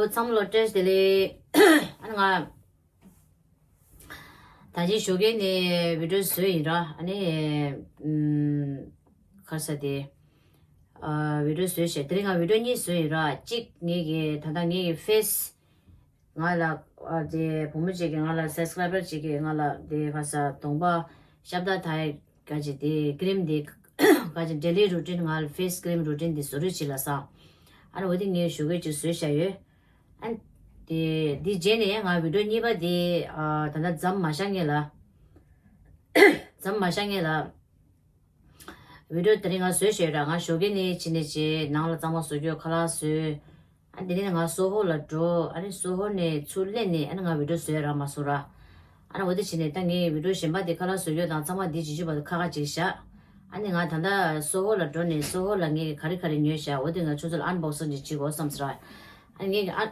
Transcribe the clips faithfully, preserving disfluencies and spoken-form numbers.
ཚང་མ་ལ་བཀྲ་ཤིས་བདེ་ལེགས། ཨ་ནི་ང་ད་ཅི་ཞོགས་ཀས་ནས་བི་ཌིའོ་བཟོས་ཡིན་ར། ཨ་ནི་ཨམ། ག་རེ་ཟེར་དེ། ཨ། བི་ཌིའོ་བཟོས་ཤག་དེ་རིང་ང་བི་ཌིའོ་གཉིས་བཟོས་ཡིན་ར། གཅིག་ངེད་ཀྱི་ད་ལྟ་ངེད་ཀྱི་ཕེ་སི་ང་ལ་ཨ་དེ་བུ་མོ་གཅིག་གིས་ང་ལ་སབ་སི་ཀ་རའི་བར་གཅིག་གིས་ང་ལ་དེ་ག་རེ་ཟེར་གདོང་པ་ཤ་བདག་ཐའི་ག་ཅིག་དེ་ཀི་རིམ་དེ་ག་ཅིག་ཌེ་ལི་རུ་ཊིན། ང་ལ་ཕེ་སི་ཀི་རིམ་རུ་ཊིན་དེ་བཟོ་རོགས་བྱེད་ལབ་སོང་། ཨ་ནི་འོ་དེ་ངས་ཞོགས་ཀས་ཅིག་བཟོས་བཞག་ཡོད། ཨ་ནི་དེ་དེ་རྗེས་ནས་ང་བི་ཌིའོ་གཉིས་པ་དེ་ཨ་ད་ལྟ་མཚམས་མ་བཞག་སྔོན་ལ། མཚམས་མ་བཞག་སྔོན་ལ་བི་ཌིའོ་དེ་རིང་ང་བཟོས་ཤག་ར། ང་ཞོགས་ཀས་ནས་ཕྱིན་ནས་བྱས་ནང་ལ་གཙང་མ་བཟོ་རྒྱུ། ཁ་ལག་བཟོས། ཨ་དེ་ནས་ང་སོ་ཧོ་ལ་འགྲོ། ཨ་ནི་སོ་ཧོ་ནས་ཚུར་སླེབས་ནས་ཨ་ནི་ང་བི་ཌིའོ་བཟོས་ར་མ་བཟོ་ར། ཨ་ནི་འོ་དེ་བྱས་ནས་ད་ངས་བི་ཌིའོ་གཞན་པ་དེ་ཁ་ལག་བཟོ་རྒྱུ་དང་གཙང་མ་དེ་བྱེད་རྒྱུ་བར་དུ་ཁ་ཁ་ཅིག་བཞག་ཨ་ནི་ང་ད་ལྟ་སོ་ཧོ་ལ་འགྲོ་ནས་སོ་ཧོ་ལ་ངས་ག་རེ་ག་རེ་ཉོས་ཤག་འོ་དེ་ང་ཁྱོད་ཚོ་ལ་ཨན་བོག་སིང་ཅིག་བྱེད་དགོས་བསམ་སོང་ར། ཨ་ངས་ཀྱི་ཨན།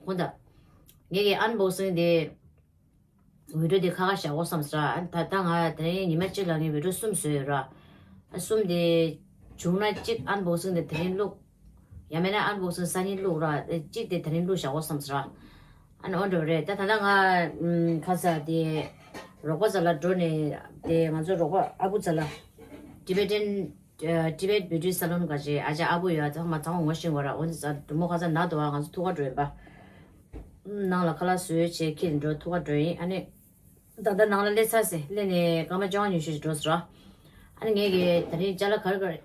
ཁོང་ད། ངས་ཀྱི་ཨན་བོག་སིང་དེ། བི་ཌིའོ་དེ་ཁ་ཁ་བཞག་དགོས་བསམ་སོང་ར། ཨ་ད་ལྟ་ང་དེ་རིང་ཉི་མ་གཅིག་ལ་ངས་བི་ཌིའོ་གསུམ་བཟོས་ཡོད་ར། ཨ་གསུམ་དེ་བྱུང་ན་གཅིག་ཨན་བོག་སིང་དེ་དེ་རིང་བླུག་ཡང་མིན་ན་ཨན་བོག་སིང་སང་ཉིན་བླུག་ར། གཅིག་དེ་དེ་རིང་བླུག་བཞག་དགོས་བསམ་སོང་ར། ཨ་ནི་འོ་འདྲ་བ་རེད། ད་ད་ལྟ་ང་ཨམ་ཁ་ས་དེ་རོགས་པ་རྩ་ལ་འགྲོ་ནས་དེ་ང་ཚོ་རོགས་པ་ཨ་བུ་རྩ་ལ་ཊི་བེ་ཊན། ཨ། Tibet Beauty Salon ག་ཅེ་ཨ་ཅག་ཨ་བུ་ཡོད། ཚང་མ་ཚང་མ་ངོ་ཤེས་པ་ར། འོ་ཙི་ཙ་འབྲུག་མོ་ཁ་ས་ན་དོ་བ་ང་ཚོ་ཐུག་ག་འགྲོ་ཡིན་པ། ནང་ལ་ཁ་ལག་བཟོས་བྱས་ཁྱེར་འགྲོ་ཐུག་ག་འགྲོ་ཡིན། ཨ་ནི་ད་ལྟ་ནང་ལ་སླེབས་ཚར་ཟེར། སླེབས་ནས་སྐར་མ་བཅོ་ལྔ་ཉི་ཤུ་ཞིག་འགྲོ་ཟེར་ར། ཨ་ནི་ངས་ཀྱི་དེ་རིང་ཅ་ལག་ག་རེ་ག་རེ་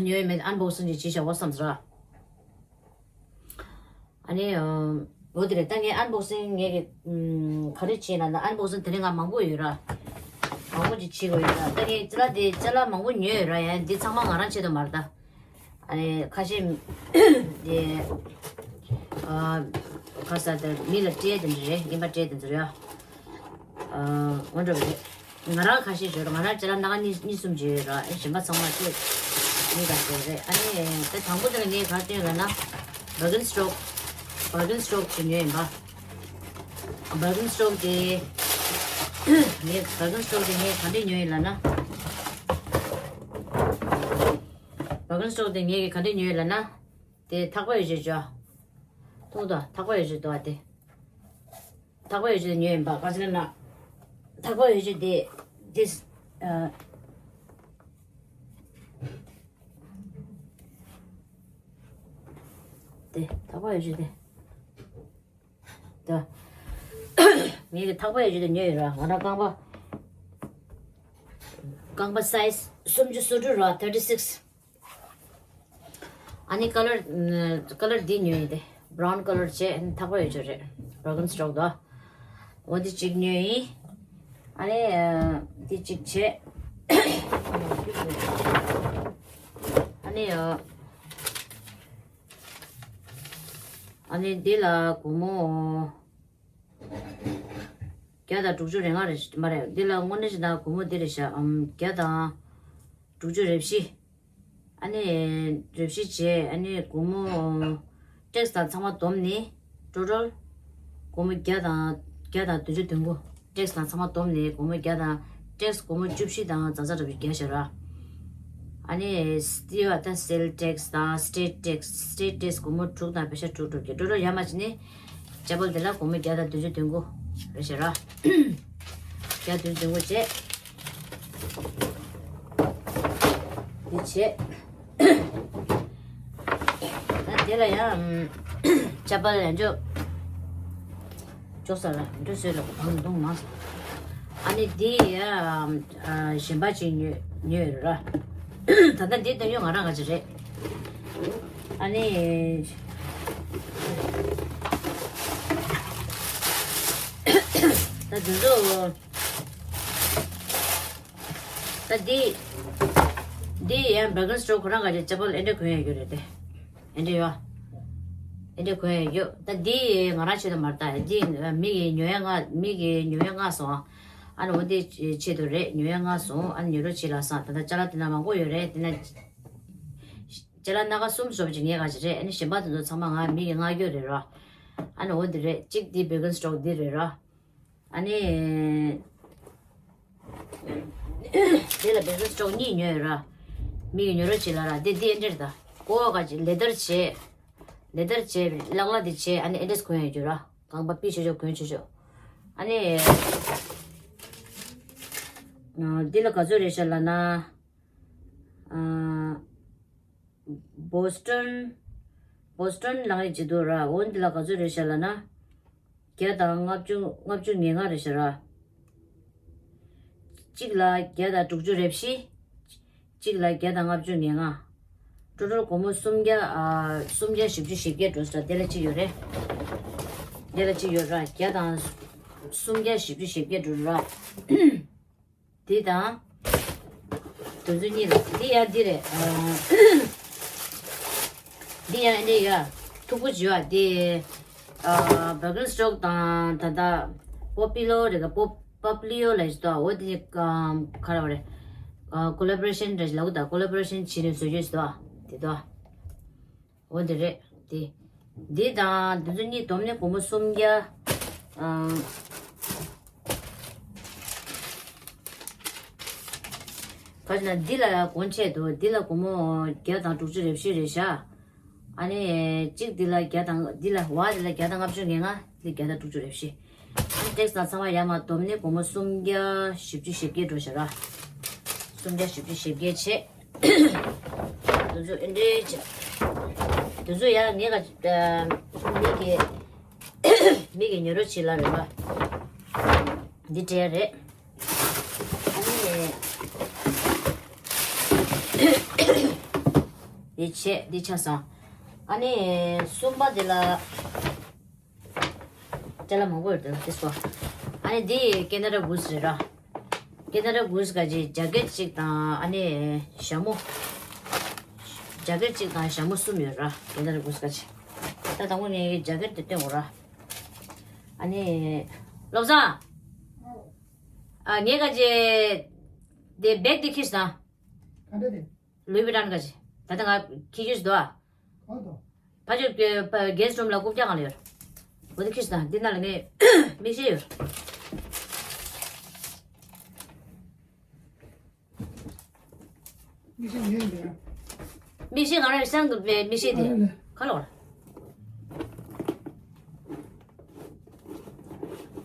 ཉོས་ཡོད་མེད་ཨན་བོག་སིང་ཅིག་བྱེད་བཞག་དགོས་བསམ་ཟེར་ར། ཨ་ནི་ཨ། འོ་དེ་རེད། ད་ངས་ཨན་བོག་སིང་ངས་ཀྱི་ཨམ་ག་རེ་བྱས་ན་ད་ཨན་བོག་སིང་དེ་རིང་ང་མང་པོ་ཡོད་ར། མང་པོ་ཅིག་བྱེད་དགོས་ཡོད་ར། ད་ངས་ཅ་ལག་དེ་ཅ་ལག་མང་པོ་ཉོས་ཡོད་ར། ཡང་འདི་ཚང་མ་ང་རང་ཆེད་དུ་མ་རེད་ད། ཨ་ནི་ཁ་ཤས་དེ་ཨ་ཁ་ས་དེ་མི་ལ་སྤྲད་དེ་འདྲ་རེད། རྔན་པ་སྤྲད་དེ་འདྲ་རེད། ཨ་འོ་འདྲ་བ་རེད། ང་རང་ཁ་ཤས་ཡོད་ར། ང་རང་ཅ་ལག་སྣ་ཁ་གཉིས་གཉིས་གསུམ་ཅིག་ཡོད་ར། ཨེ་གཞན་པ་ཚང་མ་ཁྱེད་གཉིས་ཀ་ཡོད་རེད། ཨ་ནི་ད་དང་པོ་དེ་ལ་ངས་ག་རེ་བཏོན་ཡོད་ལབ་ན། Birkenstock Birkenstock ཅིག་ཉོས་ཡིན་པ། Birkenstock དེ་ངས་Birkenstock དེ་ངས་ག་འདྲས་ཉོས་ཡིན་ལབ་ན། Birkenstock དེ་ངས་ག་འདྲས་ཉོས་ཡིན་ལབ་ན། དེ་ཐག་པ་ཡོད་ཅོ་ཅོ། མཐོང་དང་ཐག་པ་ཡོད་ཅོ་དོ་ཨ་དེ། ཐག་པ་ཡོད་ཅོ་ཉོས་ཡིན་པ་ག་ཅི་ལབ་ན། ཐག་པ་ཡོད་ཅོ་དེ། དེ། ཨ། དེ་ཐག་པ་ཡོད་ཅོ་དེ། དོ། ངས་ཀྱི་ཐག་པ་ཡོད་ཅོ་དེ་ཉོས་ཡོད་ར། ང་རང་རྐང་པ། རྐང་པ་སའི་ཛི་སུམ་ཅུ་སོ་དྲུག་ར། thirty six། ཨ་ནི་ཀ་ལར་ཀ་ལར་འདི་ཉོས་ཡིན་ཏེ། བྷ་རའུན་ཀ་ལར་བྱས། ཨ་ནི་ཐག་པ་ཡོད་ཅོ་རེད། Birkenstock དོ། འོ་འདི་གཅིག་ཉོས་ཡིན། ཨ་ནི་འདི་གཅིག་བྱས། ཨ་ནི་ཨ་ནི་འདི་ལ་སྒོར་མོ་བརྒྱ་དང་དྲུག་ཅུ་རེ་ལྔ་རེད་མ་རེད། འདི་ལ་དངོས་གནས་བྱས་ན་སྒོར་མོ་འདི་རེད་ཤག་ཨམ་བརྒྱ་དང་དྲུག་ཅུ་རེ་བཞི། ཨ་ནི་རེ་བཞི་བྱས། ཨ་ནི་སྒོར་མོ་ཊེག་སི་དང་ཚང་མ་བསྡོམས་ནས་ཊོ་ཊལ་སྒོར་མོ་བརྒྱ་དང་བརྒྱ་དང་བདུན་ཅུ་དོན་དགུ། ཊེག་སི་དང་ཚང་མ་བསྡོམས་ནས་སྒོར་མོ་བརྒྱ་དང་། ཊེག་སི་སྒོར་མོ་བཅུ་བཞི་དང་ཙག་ཙག་འདྲ་པོ་བརྒྱབ་ཤག་ར། ཨ་ནི་སི་ཊི་ཡ་ད་སེལ་ཊེག་སི་དང་སི་ཊེ་ཊི་ཊེག་སི། སི་ཊེ་ཊི་ཊེག་སི་སྒོར་མོ་དྲུག་དང་པེ་ཤ་དྲུག་དྲུག་བརྒྱབ། ཊོ་ཊལ་ཡར་མར་བྱས་ནས་ཅ་པལ་དེ་ལ་སྒོར་མོ་བརྒྱ་དང་བདུན་ཅུ་དོན་དགུ་རེད་ཤག་ར། བརྒྱ་བདུན་ཅུ་དོན་དགུ་བྱས། འདི་བྱས། ད་དེ་ལ་ཡང་ཅ་པལ་ཡང་འཇོག་འཇོག་ས་ལ་འགྲོ་སྲོལ་ལ་གང་འདུག་མ་སོང་། ཨ་ནི་འདི་ཡ་གཞན་པ་ཅིག་ཉོས་ཉོས་ཡོད་ར། ད་ལྟ་འདི་སྟོན་རྒྱུ་ང་རང་ག་ཅིག་རེད། ཨ་ནི་ད་དེ་ཚོ། ད་འདི། འདི་ཡང་Birkenstock ཁོ་རང་ག་ཅིག་ཅ་པལ་ཨེ་འདྲ་གོན་ཡ་ཡོད་རེད་དེ། ཨེ་འདྲ་ཡོད། ཨེ་འདྲ་གོན་ཡ་ཡོད། ད་འདི་ང་རང་ཆེད་དུ་མ་རེད་ད། འདི་མི་གིས་ཉོ་ཡ་མངགས། མི་གིས་ཉོ་ཡ་མངགས་སོང་། ཨ་ནི་འོ་འདི་ཆེད་དུ་རེད། ཉོ་ཡ་མངགས་སོང་། ཨ་ནི་ཉོ་རོགས་བྱེད་ལབ་སོང་། ད་ལྟ་ཅ་ལག་དེ་འདྲ་མང་པོ་ཡོད་རེད། དེ་ན་ཅ་ལག་སྣ་ཁ་གསུམ་བཟོ་བ་ཅིག་ངས་ག་ཅིག་རེད། ཨ་ནི་གཞན་པ་དེ་ཚོ་ཚང་མ་ང་མི་གིས་མངགས་རྒྱུ་རེད་ར། ཨ་ནི་འོ་འདི་རེད། གཅིག་འདི་Birkenstock འདི་རེད་ར། ཨ་ནི། དེ་ལ་Birkenstock གཉིས་ཉོས་ཡོད་ར། མི་གིས་ཉོ་རོགས་བྱེད་ལབ་ར། དེ་དེ་འདྲ་རེད་ད། ཀོ་བ་ག་ཅིག་ལེ་དར་བྱས། ལེ་དར་བྱས་ལག་ལག་དེ་བྱས། ཨ་ནི་ཨེ་འདྲས་གོན་ཡོད་རྒྱུ་ར། རྐང་པ་པི་ཆོས་ཆོས་གོན་ཆོས་ཆོས། ཨ་ནི་འདི་ལ་ག་ཚོད་རེད་ཤག་ལབ་ན། ཨ། བོ་སི་ཊོན། བོ་སི་ཊོན་ལ་ངས་བྱེད་འདུག་ར། འོ་འདི་ལ་ག་ཚོད་རེད་ཤག་ལབ་ན། བརྒྱ་དང་ལྔ་བཅུ་ལྔ་བཅུ་ང་ལྔ་རེད་ཤག་ར། གཅིག་ལ་བརྒྱ་དང་དྲུག་ཅུ་རེ་བཞི། གཅིག་ལ་བརྒྱ་དང་ལྔ་བཅུ་ང་ལྔ། ཊོ་ཊལ་སྒོར་མོ་སུམ་བརྒྱ། ཨ། སུམ་བརྒྱ་བཞི་བཅུ་ཞེ་བརྒྱད་འགྲོ་ས་ར། དེ་ལ་གཅིག་ཡོད་རེད། དེ་ལ་གཅིག་ཡོད་ར། བརྒྱ་དང་སུམ་བརྒྱ་བཞི་བཅུ་ཞེ་བརྒྱད་འགྲོ་ར། དེ་དང་། དེ་ཚོ་གཉིས་ལ་འདི་ཡ་འདི་རེད། ཨ། འདི་ཡ་འདི་ཡ། མཐུག་པོ་བྱེད་པ་འདི། ཨ། བྷར་ཀན་སི་ཊོག་དང་ད་ལྟ་པོ་པི་ལོ་རེད་ག་པོ་པབ་ལི་ཡོ་ལ་ཞིག་ཏོ། འོ་དེ་ག་རེ་བ་རེད། ཨ། ཀོ་ལ་བོ་རེ་ཤན་རེད་ལབ་གི་ད། ཀོ་ལ་བོ་རེ་ཤན་བྱས་ནས་བཟོ་རྒྱུ་ཞིག་ཏོ། དེ་ཏོ། འོ་དེ་རེད་དེ། འདི་དང་འདི་ཚོ་གཉིས་བསྡོམས་ནས་སྒོར་མོ་སུམ་བརྒྱ། ཨ། ག་རེ་ན་འདི་ལ་གོང་ཆེ་འདུག་འདི་ལ་སྒོར་མོ་བརྒྱ་དང་དྲུག་ཅུ་རེ་བཞི་རེད་ཤག་ཨ་ནི་གཅིག་འདི་ལ་བརྒྱ་དང་། འདི་ལ་བ་འདི་ལ་བརྒྱ་དང་ལྔ་བཅུ་ང་ལྔ། འདི་བརྒྱ་དང་དྲུག་ཅུ་རེ་བཞི། ཨ་ནི་ཊེག་སི་དང་ཚང་མ་ཡར་མར་བསྡོམས་ནས་སྒོར་མོ་སུམ་བརྒྱ་བཞི་བཅུ་ཞེ་བརྒྱད་འགྲོ་ཤག་ར། སུམ་བརྒྱ་བཞི་བཅུ་ཞེ་བརྒྱད་བྱས། དེ་ཚོ་ཨེ་འདྲས་བྱས། དེ་ཚོ་ཡང་ངས་ག་མི་གི་མི་གི་ཉོ་རོགས་བྱེད་ལ་རེད་པ། འདི་སྤྲད་རེད། ཨ་ནི། འདི་བྱས་འདི་ཆ་ཚང་། ཨ་ནི་གསུམ་པ་དེ་ལ། ཅ་ལག་མང་པོ་ཡོད་དོ་དེ་སོ། ཨ་ནི་འདི་ཀེ་ན་ཌ་གུ་སི་རེད་ར། ཀེ་ན་ཌ་གུ་སི་ག་ཅི་ཇ་ཀེཊ་གཅིག་དང་། ཨ་ནི་ཞྭ་མོ། ཇ་ཀེཊ་གཅིག་དང་ཞྭ་མོ་གསུམ་ཡོད་ར། ཀེ་ན་ཌ་གུ་སི་ག་ཅི། ད་དང་པོ་ངས་ཇ་ཀེཊ་དེ་སྟོན་དགོས་ར། ཨ་ནི། བློ་བཟང་། ཨ། ངས་ག་ཅི། དེ་བེག་དེ་ཁྱེར་སོང་། ག་འདྲ་དེ། ལུའི་ཝི་ཊོན་ག་ཅི། ད་ལྟ་ང་ཁྱི་ཁྱི་ཞིག་འདུག་ཨ། གང་དུ། ཕ་ཆོས་གེ་སི་ཊི་རུམ་ལ་རྐུབ་བཀྱག་སྒང་ལ་ཡོད། འོ་དེ་ཁྱི་ཞིག་དང་འདི་ནང་ལ་ངས་མིག་ཤེལ་ཡོད། མིག་ཤེལ་ངས་ཡོད། མིག་ཤེལ་ང་རང་གི་སང་དུ་པའི་མིག་ཤེལ་དེ། ཨ་ལས། ཁ་ལོ།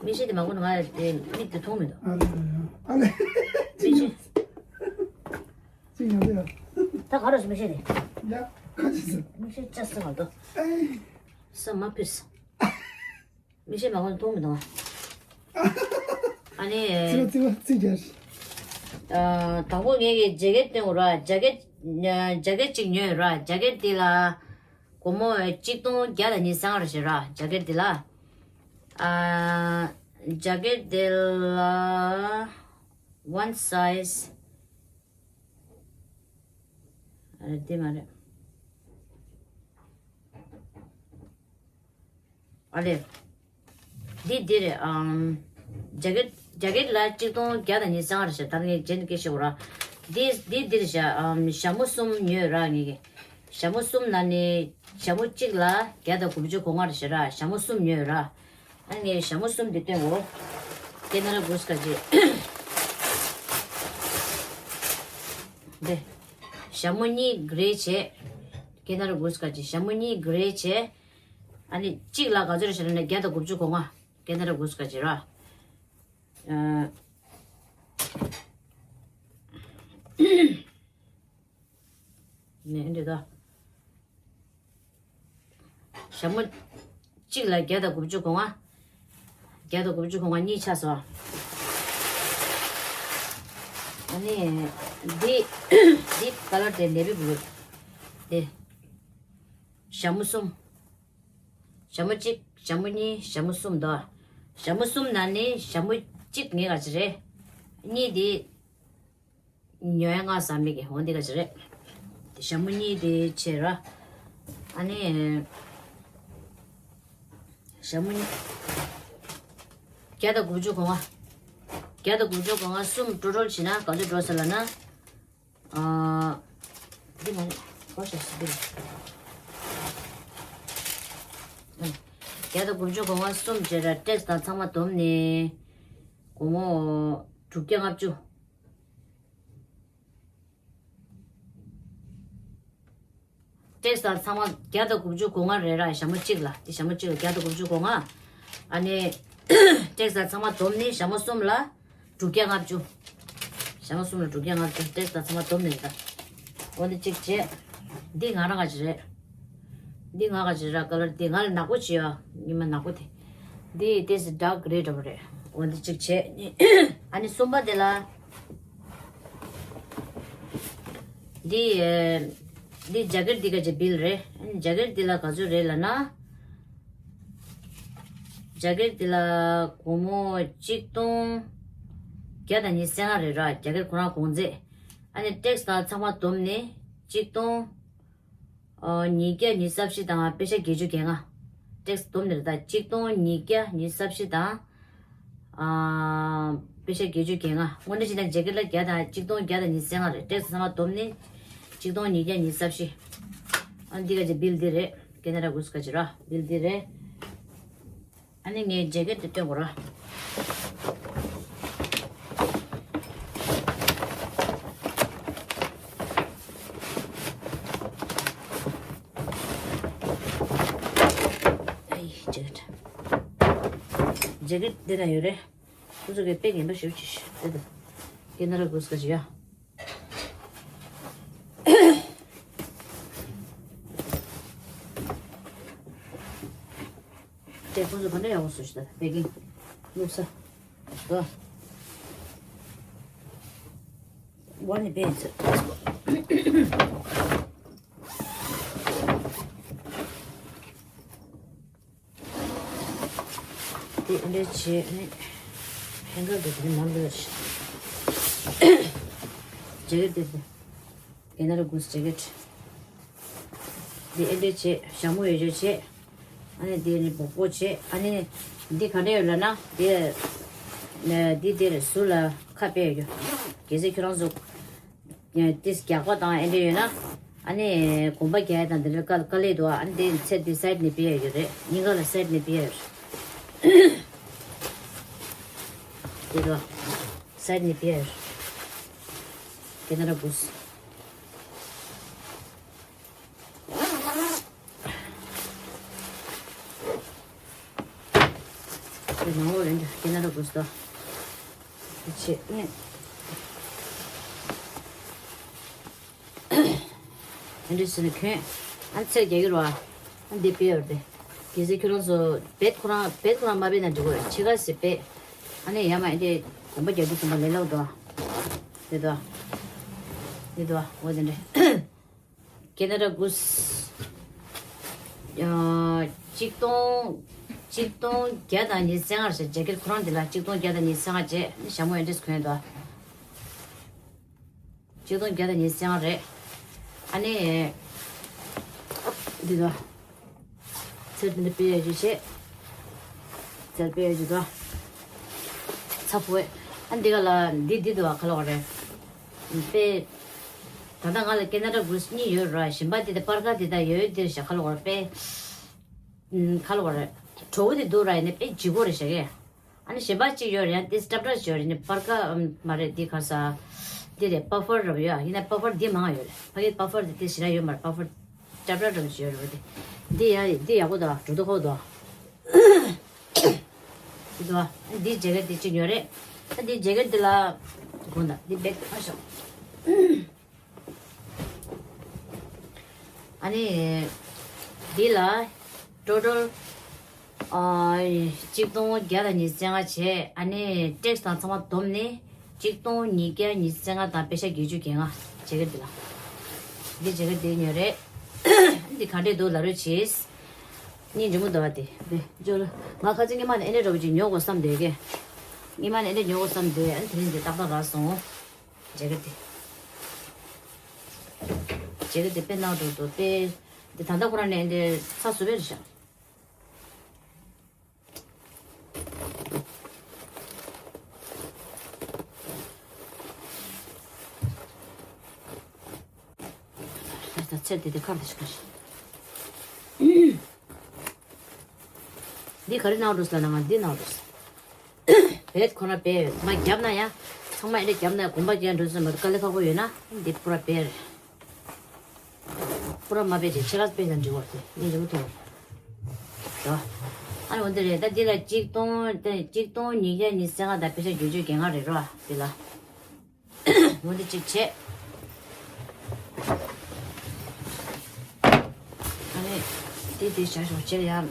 མིག་ཤེལ་དེ་མ་གོན་ན་ང་དེ་མིག་དེ་མཐོང་མི་འདུག་ཨ་ལས། ཨ་ལས། མིག་ཤེལ། ཅི་ཡང་ཡང་། ད་ག་རེ་ཟེར་མིག་ཤེལ་དེ། ཡ། ཁ་ཅིག་ཟེར། མིག་ཤེལ་ཅི་ཟེར་མ་འདུག་ཨེ། ས་མ་ཕིས། མིག་ཤེལ་མ་གོན་ན་མཐོང་མི་འདུག་ཨ་ནི། ཙི་ཙི་ཙི་རྒྱལ། ཨ། དང་པོ་ངས་ཀྱི་ཇེ་ཀེད་སྟོན་དགོས་ར། ཇེ་ཀེད། ཇེ་ཀེད་ཅིག་ཉོས་ར། ཇེ་ཀེད་འདི་ལ་སྒོར་མོ་གཅིག་སྟོང་བརྒྱ་དང་ཉི་ཤུ་རྩ་ལྔ་རེ་བྱེད་ར། ཇེ་ཀེད་འདི་ལ། ཨ། ཇེ་ཀེད་འདི་ལ་one size། ཨ། འདི་མ་རེད། ཨ་ལས། འདི་འདི་རེད། ཨམ། ཇེ་ཀེད། ཇེ་ཀེད་ལ་གཅིག་སྟོང་བརྒྱ་དང་ཉི་ཤུ་རྩ་ལྔ་རེད་ཤག་ད་ངས་རྗེས་ནས་སྐད་ཆ་བཤད་དགོས་ར། འདི་འདི་འདི་རེད་ཤག་ཨམ། ཞྭ་མོ་གསུམ་ཉོས་ར་ངས་ཀྱི། ཞྭ་མོ་གསུམ་ནང་ནས་ཞྭ་མོ་གཅིག་ལ་བརྒྱ་དང་དགུ་བཅུ་གོ་ལྔ་རེད་ཤག་ར། ཞྭ་མོ་གསུམ་ཉོས་ར། ཨ་ནི་ངས་ཞྭ་མོ་གསུམ་འདི་སྟོན་གོ། ཀེ་ན་ཌ་གུ་སི་ག་ཅི། འདི། ཞྭ་མོ་གཉིས་གྷི་རེ་བྱས། ཀེ་ན་ཌ་གུ་སི་ག་ཅི། ཞྭ་མོ་གཉིས་གྷི་རེ་བྱས། ཨ་ནི་གཅིག་ལ་ག་ཚོད་རེད་ཟེར་ན་བརྒྱ་དང་དགུ་བཅུ་གོ་ལྔ། ཀེ་ན་ཌ་གུ་སི་ག་ཅི་ར། ཨ། ནས་འདི་དག་ཞྭ་མོ་གཅིག་ལ་བརྒྱ་དང་དགུ་བཅུ་གོ་ལྔ། བརྒྱ་དང་དགུ་བཅུ་གོ་ལྔ་གཉིས་ཆགས་སོང་། ཨ་ནི་འདི་འདི་ཀ་ལར་དེ་ནེ་བི་བྷུ་ལུ། དེ་ཞྭ་མོ་གསུམ། ཞྭ་མོ་གཅིག་ཞྭ་མོ་གཉིས། ཞྭ་མོ་གསུམ་འདུག་ཞྭ་མོ་གསུམ་ནང་ནས་ཞྭ་མོ་གཅིག་ངས་ག་ཅི་རེད། གཉིས་དེ། ཉོ་ཡ་ང་བསམ་མེད་ཀྱི་འོ་འདི་ག་ཅི་རེད། ཞྭ་མོ་གཉིས་དེ་བྱས་ར། ཨ་ནི། ཞྭ་མོ་གཉིས། བརྒྱ་དང་དགུ་བཅུ་གོ་ལྔ། བརྒྱ་དང་དགུ་བཅུ་གོ་ལྔ་གསུམ་ཊོ་ཊལ་བྱས་ན་ག་ཚོད་འགྲོ་ས་ལབ་ན། ཨ། འདི་མ་རེད། གོ་ཤ་སི་འདི་རེད། ཨ། བརྒྱ་དང་དགུ་བཅུ་གོ་ལྔ་གསུམ་བྱས་ར། ཊེག་སི་དང་ཚང་མ་བསྡོམས་ནས་སྒོར་མོ་དྲུག་བརྒྱ་ལྔ་བཅུ། ཊེག་སི་དང་ཚང་མ་བརྒྱ་དང་དགུ་བཅུ་གོ་ལྔ་རེད་ར། ཞྭ་མོ་གཅིག་ལ་དེ་ཞྭ་མོ་གཅིག་ལ་བརྒྱ་དང་དགུ་བཅུ་གོ་ལྔ། ཨ་ནི་ཊེག་སི་དང་ཚང་མ་བསྡོམས་ནི་ཞྭ་མོ་གསུམ་ལ་དྲུག་བརྒྱ་ལྔ་བཅུ། ཞྭ་མོ་གསུམ་ལ་དྲུག་བརྒྱ་ལྔ་བཅུ། ཊེག་སི་དང་ཚང་མ་བསྡོམས་ནི་རེད་ད། འོ་འདི་གཅིག་བྱས། འདི་ང་རང་ག་ཅི་རེད། འདི་ང་ག་ཅི་ར་ཀ་ལར་འདི་ང་ལ་ནག་པོ་བྱེད་ཡ། ཉི་མ་ནག་པོ་དེ། འདི་ཏེས་ཌག་རེད་འདྲ་པོ་རེད། འོ་འདི་གཅིག་བྱས། ཨ་ནི་གསུམ་པ་དེ་ལ། འདི་ཨེ། འདི་ཇེ་ཀེཊ་འདི་ག་ཅི་བིལ་རེད། ཨ་ནི་ཇེ་ཀེཊ་འདི་ལ་ག་ཚོད་རེད་ལབ་ན། ཇེ་ཀེཊ་འདི་ལ་སྒོར་མོ་གཅིག་སྟོང་བརྒྱ་དང་ཉི་ཤུ་རྩ་ལྔ་རེད་ར། ཇེ་ཀེཊ་ཁོ་རང་གོང་ཚད། ཨ་ནི་ཊེག་སི་དང་ཚང་མ་བསྡོམས་ནས་གཅིག་སྟོང་ཨོ། ཉིས་བརྒྱ་ཉི་ཤུ་རྩ་བཞི་དང་པེ་ཤ་བརྒྱད་ཅུ་གྱ་ལྔ། ཊེག་སི་བསྡོམས་ནས་རེད་ད། གཅིག་སྟོང་ཉིས་བརྒྱ་ཉི་ཤུ་རྩ་བཞི་དང་། ཨ། པེ་ཤ་བརྒྱད་ཅུ་གྱ་ལྔ། དངོས་གནས་བྱས་ན་ཇེ་ཀེཊ་ལ་བརྒྱ་དང་གཅིག་སྟོང་བརྒྱ་དང་ཉི་ཤུ་རྩ་ལྔ་རེད། ཊེག་སི་ཚང་མ་བསྡོམས་ནས་གཅིག་སྟོང་ཉིས་བརྒྱ་ཉི་ཤུ་རྩ་བཞི། ཨ་འདི་ག་ཅི་བིལ་འདི་རེད། ཁེ་ན་ཌ་གུ་སི་ག་ཅི་ར་བིལ་འདི་རེད། ཨ་ནི་ངས་ཇེ་ཀེཊ་དེ་སྟོན་དགོས་ར། ཨའི་ཇེ་ཀེཊ། ཇེ་ཀེཊ་འདི་ན་ཡོད་རེད། ཁོ་ཚོ་གི་དཔེ་ངན་པ་ཞེ་པོ་ཅིག་ཤི་དེ་དང་། ཁེ་ན་ཌ་གུ་སི་ག་ཅི་ཡ། དེ་ཁོ་ཚོ་ག་འདྲ་ཡག་པོ་བཟོ་ཤི་ད་པེ་ཀིང་། བླུགས་ས། དོ། ཝ་ནི་པེ་ཚོ། དེ་འདྲ་བྱས་ནས་ཧེང་གར་དེ་དེ་ནས་མར་ལོས། ཇེ་ཀེཊ་དེ་དེ་ཁེ་ན་ཌ་གུ་སི་ཇེ་ཀེཊ། དེ་འདྲ་བྱས་ཞྭ་མོ་ཡོད་ཆོག་བྱས། ཨ་ནི་དེ་ནི་སྦོག་སྦོག་བྱས། ཨ་ནི་འདི་ག་འདྲ་ཡོད་ལབ་ན་དེ་འདི་དེར་ཟུར་ལ་ཁ་ཕྱེ་ཡོད་རྒྱུ། གལ་སྲིད་ཁྱོད་རང་ཚོ། ཏིས་རྒྱགས་པ་དང་ཨེ་འདྲ་ཡོད་ན། ཨ་ནི་གོམ་པ་རྒྱག་ཡ་དང་འདི་འདྲ་དཀའ་དཀའ་ལས་འདུག་ཨ་ནི་དེ་ཚད་འདི་སའིཌ་ནས་ཕུད་ཡ་ཡོད་རེད། སྙིང་ག་ལ་སའིཌ་ནས་ཕུད་ཡ་ཡོད་རེད། འདི་འདུག་ཨ། སའིཌ་ནས་ཕུད་ཡ་ཡོད་རེད། ཁེ་ན་ཌ་གུ་སི། དེ་ནང་ལོགས་ལ་འདི་ཁེ་ན་ཌ་གུ་སི་དང་། དེ་བྱས་ནས། དེ་འདྲ་བྱས་ནས་གྱོན། ཨ་ཚད་རྒྱག་གི་རེད་བ། ཨ་འདི་ཕུད་ཡོད་རེད། གལ་སྲིད་ཁྱོད་རང་ཚོ་བེད་ཁོ་རང་བེད་ཁོ་རང་མ་ཕུད་ན་འགྲིག་གི་རེད། ཕྱི་ཁ་ཟེར་བེད། ཨ་ནི་ཡ་མ་ཨེ་འདྲ་གོམ་པ་རྒྱག་རྒྱུ་གོམ་པ་ལས་སླ་པོ་འདུག་ཨ། དེ་འདུག་ཨ། དེ་འདུག་ཨ། འོ་དེ་འདྲ། ཁེ་ན་ཌ་གུ་སི། ཡ། གཅིག་སྟོང་། གཅིག་སྟོང་བརྒྱ་དང་ཉི་ཤུ་རྩ་ལྔ་རེད་ཤག་ཇེ་ཀེཊ་ཁོ་རང་འདི་ལ་གཅིག་སྟོང་བརྒྱ་དང་ཉི་ཤུ་རྩ་ལྔ་བྱས་ནས་ཞྭ་མོ་ཨེ་འདྲས་གོན་འདུག་གཅིག་སྟོང་བརྒྱ་དང་ཉི་ཤུ་རྩ་ལྔ་རེད། ཨ་ནི། འདི་ལ། ཚེར་འདི་འདྲ་ཕུད་ཡ་ཞིག་བྱས། ཚེར་ཕུད་ཡ་ཞིག་དང་། ཚ་ཕོ་བས། ཨ་འདི་ག་ལ་འདི་འདི་འདུག་ཨ། ཁ་ལོ་ག་རེད། དཔེ། ད་ལྟ་ང་ལ་ཁེ་ན་ཌ་གུ་སི་གཉིས་ཡོད་ར། གཞན་པ་འདི་དང་པར་ཀ་འདི་དང་ཡོད་འདིར་བཞག་ཁ་ལོ་ག་རེད་དཔེ། ཁ་ལོ་ག་རེད། བྲོ་བོ་འདི་འདུག་ར། ཡིན་ནའི་དཔེ་ལྗིད་པོ་རེད་བཞག་གས། ཨ་ནི་གཞན་པ་གཅིག་ཡོད་རེད། ཡང་དེ་སྲབ་སྲབ་ཅིག་ཡོད་རེད། ནི་པར་ཀ་མ་རེད། འདི་ག་ས། འདི་རེད། པ་ཕར་ར་ཡོད། ཡིན་ན་པ་ཕར་འདི་མང་ཡོད་རེད། ཕ་གི་པ་ཕར་འདི་དེ་ཞེ་དྲག་ཡོད་མ་རེད། པ་ཕར་སྲབ་སྲབ་ཅིག་ཡོད་རེད། འདི་ཡ་འདི་ཡག་པོ་འདུག་འགྲོ་འདུག་ཁོག་འདུག་འདི་འདུག་འདི་ཇེ་ཀེཊ་འདི་གཅིག་ཡོད་རེད། ད་འདི་ཇེ་ཀེཊ་འདི་ལ་དགོངས་དག་འདི་བེད་ཨ་ཤོག་ཨ་ནི། འདི་ལ་ཊོ་ཊལ་ཨ་གཅིག་སྟོང་བརྒྱ་དང་ཉི་ཤུ་རྩ་ལྔ་བྱས། ཨ་ནི་ཊེག་སི་དང་ཚང་མ་བསྡོམས་ནས་གཅིག་སྟོང་ཉིས་བརྒྱ་ཉི་ཤུ་རྩ་ལྔ་དང་པེ་ཤ་བརྒྱད་ཅུ་གྱ་ལྔ། ཇེ་ཀེཊ་འདི་ལ། འདི་ཇེ་ཀེཊ་འདི་ཉོས་རེད། འདི་ག་འདྲས་འདུག་ལབ་རོགས་བྱེད། སྙིང་རྗེ་མོ་འདུག་བ་དེ། དེ་ཇོ་ལ་ང་ཁ་ཚ་སྔོན་མ་ནས་ཨེ་འདྲས་འདྲ་པོ་ཅིག་ཉོ་དགོས་བསམ་འདོད་ཀྱི། སྔོན་མ་ནས་ཨེ་འདྲས་ཉོ་དགོས་བསམ་འདོད། ཨ་ནི་དེ་རིང་འདི་ཏག་ཏག་རག་སོང་། ཇེ་ཀེཊ་དེ། ཇེ་ཀེཊ་དེ་དཔེ་ནག་འགྲོ་འདུག་དཔེ། འདི་ད་ལྟ་ཁོ་རང་ནས་ཨེ་འདྲས་ཚ་སུ་བེ་རེད་ཤག་ད་ཚེར་དེ་དེ་ཁར་དེ་ཞིག་ག་ཞིག་འདི་ག་རེ་གནང་འགྲོ་ཟེར་ན་ང་འདི་གནང་འགྲོ་ཟེར། བེད་ཁོ་ན་བེད་མ་བརྒྱབ་ན་ཡང་ཚང་མ་ཨེ་འདྲ་བརྒྱབ་ན་གོམ་པ་རྒྱག་འགྲོ་ཟེར་མ་གཏོགས་དཀའ་ལས་ཁག་པོ་ཡོད་ན་འདི་པུ་ར་བེད་རེད། པུ་ར་མ་པེ་ཅེ་ཆེ་ལ་པེ་དང་འབྲི་བར་དེ་ནི་འབྲི་བ་ཐོང་། ཨ་ནི་འོ་འདི་རེད། ད་འདི་ལ་གཅིག་སྟོང་དེ་གཅིག་སྟོང་ཉིས་བརྒྱ་ཉི་ཤུ་རྩ་ལྔ་དང་པེ་ས་བརྒྱད་ཅུ་གྱ་ལྔ་རེད་རོ། འདི་ལ་འོ་འདི་གཅིག་བྱས། ཨ་ནི་དེ་དེ་བྱ་ཞོག་བྱེད་ཡ།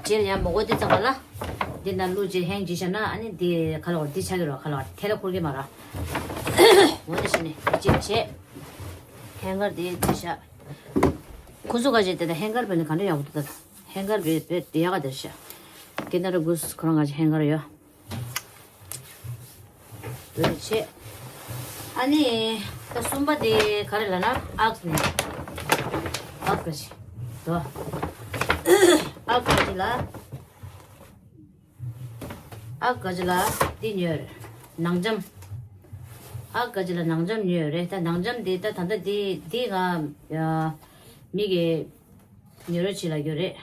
བྱེད་ཡ་མོ་གོ་དེ་ཙམ་པ་ལ། འདི་ན་ལུ་ཅེ་ཧེང་ཇི་ཤ་ན་ཨ་ནི་འདི་ཁ་ལོ་འདི་ཆ་གི་རོ། ཁ་ལོ་ཐེ་ལ་འཁོར་གི་མ་ར། འོ་འདི་བྱས་ནས་འདི་གཅིག་བྱས། ཧེང་གར་དེ་འདི་བྱ། ཁོ་ཚོ་ག་ཅེ་དེ་ད་ཧེང་གར་བེ་ནི་ག་འདྲ་ཡག་པོ་འདུག་ད། ཧེང་གར་བེ་བེ་དེ་ཡག་ག་དེ་བྱ། ཀེ་ན་ར་གུས་ཁོ་རང་ག་ཅེ་ཧེང་གར་ཡོད། འདི་བྱས། ཨ་ནི་ད་གསུམ་པ་དེ་ག་རེ་ལབ་ན་ཨག་ནི། ཨག་ག་ཅི། དོ། ཨག་ག་ཅི་ལ། ཨག་ག་ཅི་ལ་འདི་ཉོས་རེད། ནང་འཇམ། ཨག་ག་ཅི་ལ་ནང་འཇམ་ཉོས་རེད། ད་ནང་འཇམ་འདི་ད་ད་ལྟ་འདི་འདི་ང་ཡ་མི་གི་ཉོ་རོགས་བྱེད་ལ་རྒྱུ་རེད།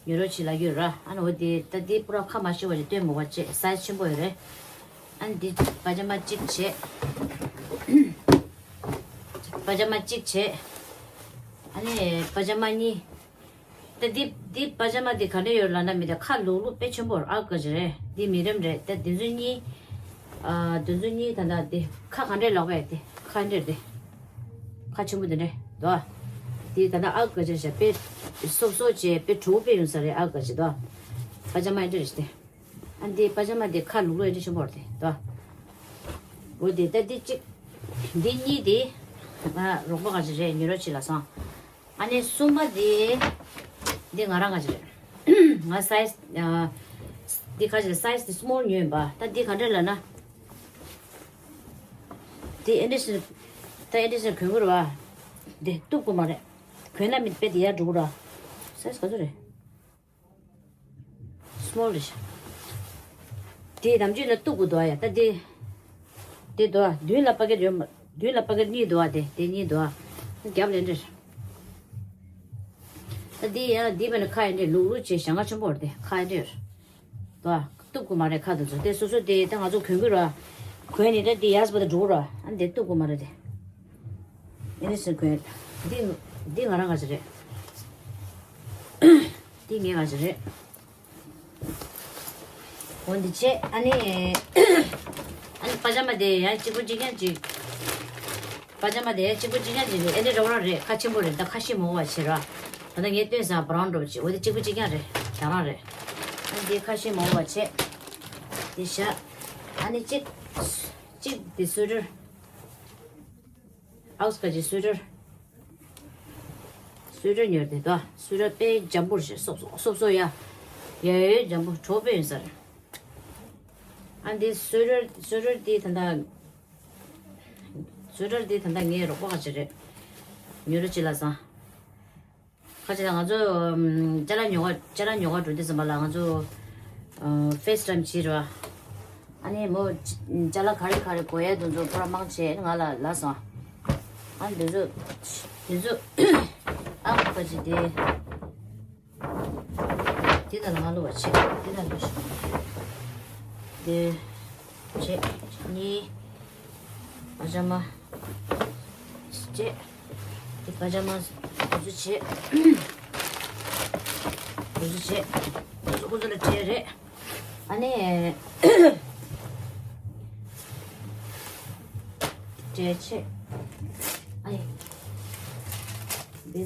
ཉོ་རོགས་བྱེད་ལ་རྒྱུ་ར། ཨ་ནི་འོ་དེ་ད་དེ་པུ་ར་ཁ་མ་ཤི་བ་ཞིག་སྟོན་མོ་བ་ཅེ་སའི་ཛི་ཆེན་པོ་ཡོད་རེད། ཨ་ནི་དེ་པ་ཇ་མ་གཅིག་བྱས། པ་ཇ་མ་གཅིག་བྱས། ཨ་ནི་པ་ཇ་མ་གཉིས། ད་དེ་དེ་པ་ཇ་མ་དེ་ག་འདྲ་ཡོད་ལབ་ན་མི་དེ་ཁ་ལུག་ལུག་དཔེ་ཆེན་པོ་ར། ཨ་ག་ཅི་རེད། དེ་མི་རིམ་རེད། ད་དེ་ཚོ་གཉིས། ཨ་དེ་ཚོ་གཉིས་ད་ད་དེ་ཁ་ག་འདྲས་ལོག་པས་དེ་ཁ་འདྲས་དེ། ཁ་ཆེན་པོ་དེ་འདྲས་དོ། དེ་ད་ལྟ་ཨ་ག་ཅི་བྱ་དཔེ་སོབ་སོབ་བྱས་དཔེ་གྲོགས་དཔེ་ཡོང་ས་རེད། ཨ་ག་ཅི་དོ། པ་ཇ་མ་ཨེ་འདྲས་རེད་དེ། ཨ་འདི་པ་ཇ་མ་དེ་ཁ་ལུག་ལུག་ཨེ་འདྲས་ཆེན་པོ་རེད་དེ་དོ། འོ་དེ་ད་འདི་གཅིག་འདི་གཉིས་དེ་ང་རོགས་པ་ག་ཅི་རེད། ཉོ་རོགས་བྱེད་ལ་སོང་། ཨ་ནི་གསུམ་པ་དེ་འདི་ང་རང་ག་ཅི་རེད། ང་སའི་ཛི་ཨ་འདི་ག་ཅི་རེད། སའི་ཛི་དེ་སི་མོལ་ཉོས་ཡིན་པ། ད་འདི་ག་འདྲས་ལབ་ན། དེ་ཨེ་འདྲས་ཤིག་ད་ཨེ་འདྲས་ཤིག་གོན་དགོས་རེད་བ། དེ་གཏུབ་དགོས་མ་རེད། གོན་ན་མི་དཔེ་དེ་ཡར་འགྲོ་གི་ར། སའི་ཛི་ག་ཚོད་རེད། སི་མོལ་རེད་ཤག་དེ་ནམ་རྒྱུན་ལ་གཏུབ་དགོས་འདུག་ཨ་ཡ། ད་དེ་དེ་འདུག་ཨ། མདུན་ལ་པ་ཀེ་ཊི་ཡོད་མ། མདུན་ལ་པ་ཀེ་ཊི་གཉིས་འདུག་ཨ། དེ་དེ་གཉིས་འདུག་ཨ། རྒྱབ་ལ་འདྲ། ད་དེ་ཡ་དེ་བས་ན་ཁ་ཡ་འདྲ་ལུག་ལུག་བྱས་ཞེ་ང་ཆེན་པོ་རེད། དེ་ཁ་ཡ་འདྲ་ཡོད་རེད། དོ། གཏུབ་དགོས་མ་རེད་ཁ་དེ་ཚོ། དེ་སོ་སོ་དེ་ད་ང་ཚོ་གོན་གི་ར། གོན་ནི་ད་དེ་ཡག་པོ་ད་འགྲོ་གི་ར། ཨ་ནི་དེ་གཏུབ་དགོས་མ་རེད་དེ། ཨེ་ནི་སེ་གོན། འདི་འདི་ང་རང་ག་ཅི་རེད། འདི་ངའི་ག་ཅི་རེད། འོ་འདི་བྱས་ཨ་ནི། ཨ་ནི་པ་ཇ་མ་དེ་ཡང་གཅིག་པོ་གཅིག་རྐྱང་གཅིག་པ་ཇ་མ་དེ་ཡང་གཅིག་པོ་གཅིག་རྐྱང་གཅིག་རེད། ཨེ་འདྲ་རོགས་རང་རེད། ཁ་ཆེན་པོ་རེད། ད་ཁ་ཤས་མང་བ་བྱེད་ར། ད་ལྟ་ངས་སྟོན་ས་བྷ་རའུན་འདྲ་པོ་བྱེད། འོ་དེ་གཅིག་པོ་གཅིག་རྐྱང་རེད། རང་རང་རེད། ཨ་ནི་དེ་ཁ་ཤས་མང་བ་བྱེད། དེ་བཞག་ཨ་ནི་གཅིག་གཅིག་དེ་སུ་ཊར། ཨའུ་སི་ཀ་གི་སུ་ཊར། སུ་ཊར་ཉོས་ཏེ་དོ། སུ་ཊར་དཔེ་འཇམ་པོ་རེད། སོབ་སོབ་སོབ་སོབ་ཡ། ཡ་ཡ་འཇམ་པོ་གྲོགས་དཔེ་ཡིན་ས་རེད། ཨ་འདི་སུ་ཊར་སུ་ཊར་འདི་ད་ལྟ། སུ་ཊར་འདི་ད་ལྟ་ངའི་རོགས་པ་ག་ཅི་རེད། ཉོ་རོགས་བྱེད་ལ་སོང་། ཁ་ཅིག་ལ་ང་ཚོ་ཨམ་ཅ་ལག་ཉོ་ག་ཅ་ལག་ཉོ་ག་འགྲོ་དུས་ཙམ་པ་ལ་ང་ཚོ་ཨ་ཕེ་སི་ཊའིམ་བྱེད་རོགས། ཨ་ནི་མོ་ཅ་ལག་ག་རེ་ག་རེ་དགོས་ཡ་དེ་ཚོ་པུ་ར་མང་ཆེ་ང་ལ་ལབ་སོང་། ཨ་ནི་དེ་ཚོ་དེ་ཚོ་ཨ་ཁ་ཅིག་དེ་དེ་ད་ལ་ང་ལོ་བ་ཆེ་དེ་ད་ལོ་ཞིག་དེ། བྱས། གཉིས། པ་ཇ་མ། བྱས། དེ་པ་ཇ་མ་དེ་ཚོ་བྱས། དེ་ཚོ་བྱས། དེ་ཚོ་ཁོ་ཚོ་ལ་སྤྲད་རེད། ཨ་ནི། སྤྲད་བྱས། ཨ་ཡེ། འདི།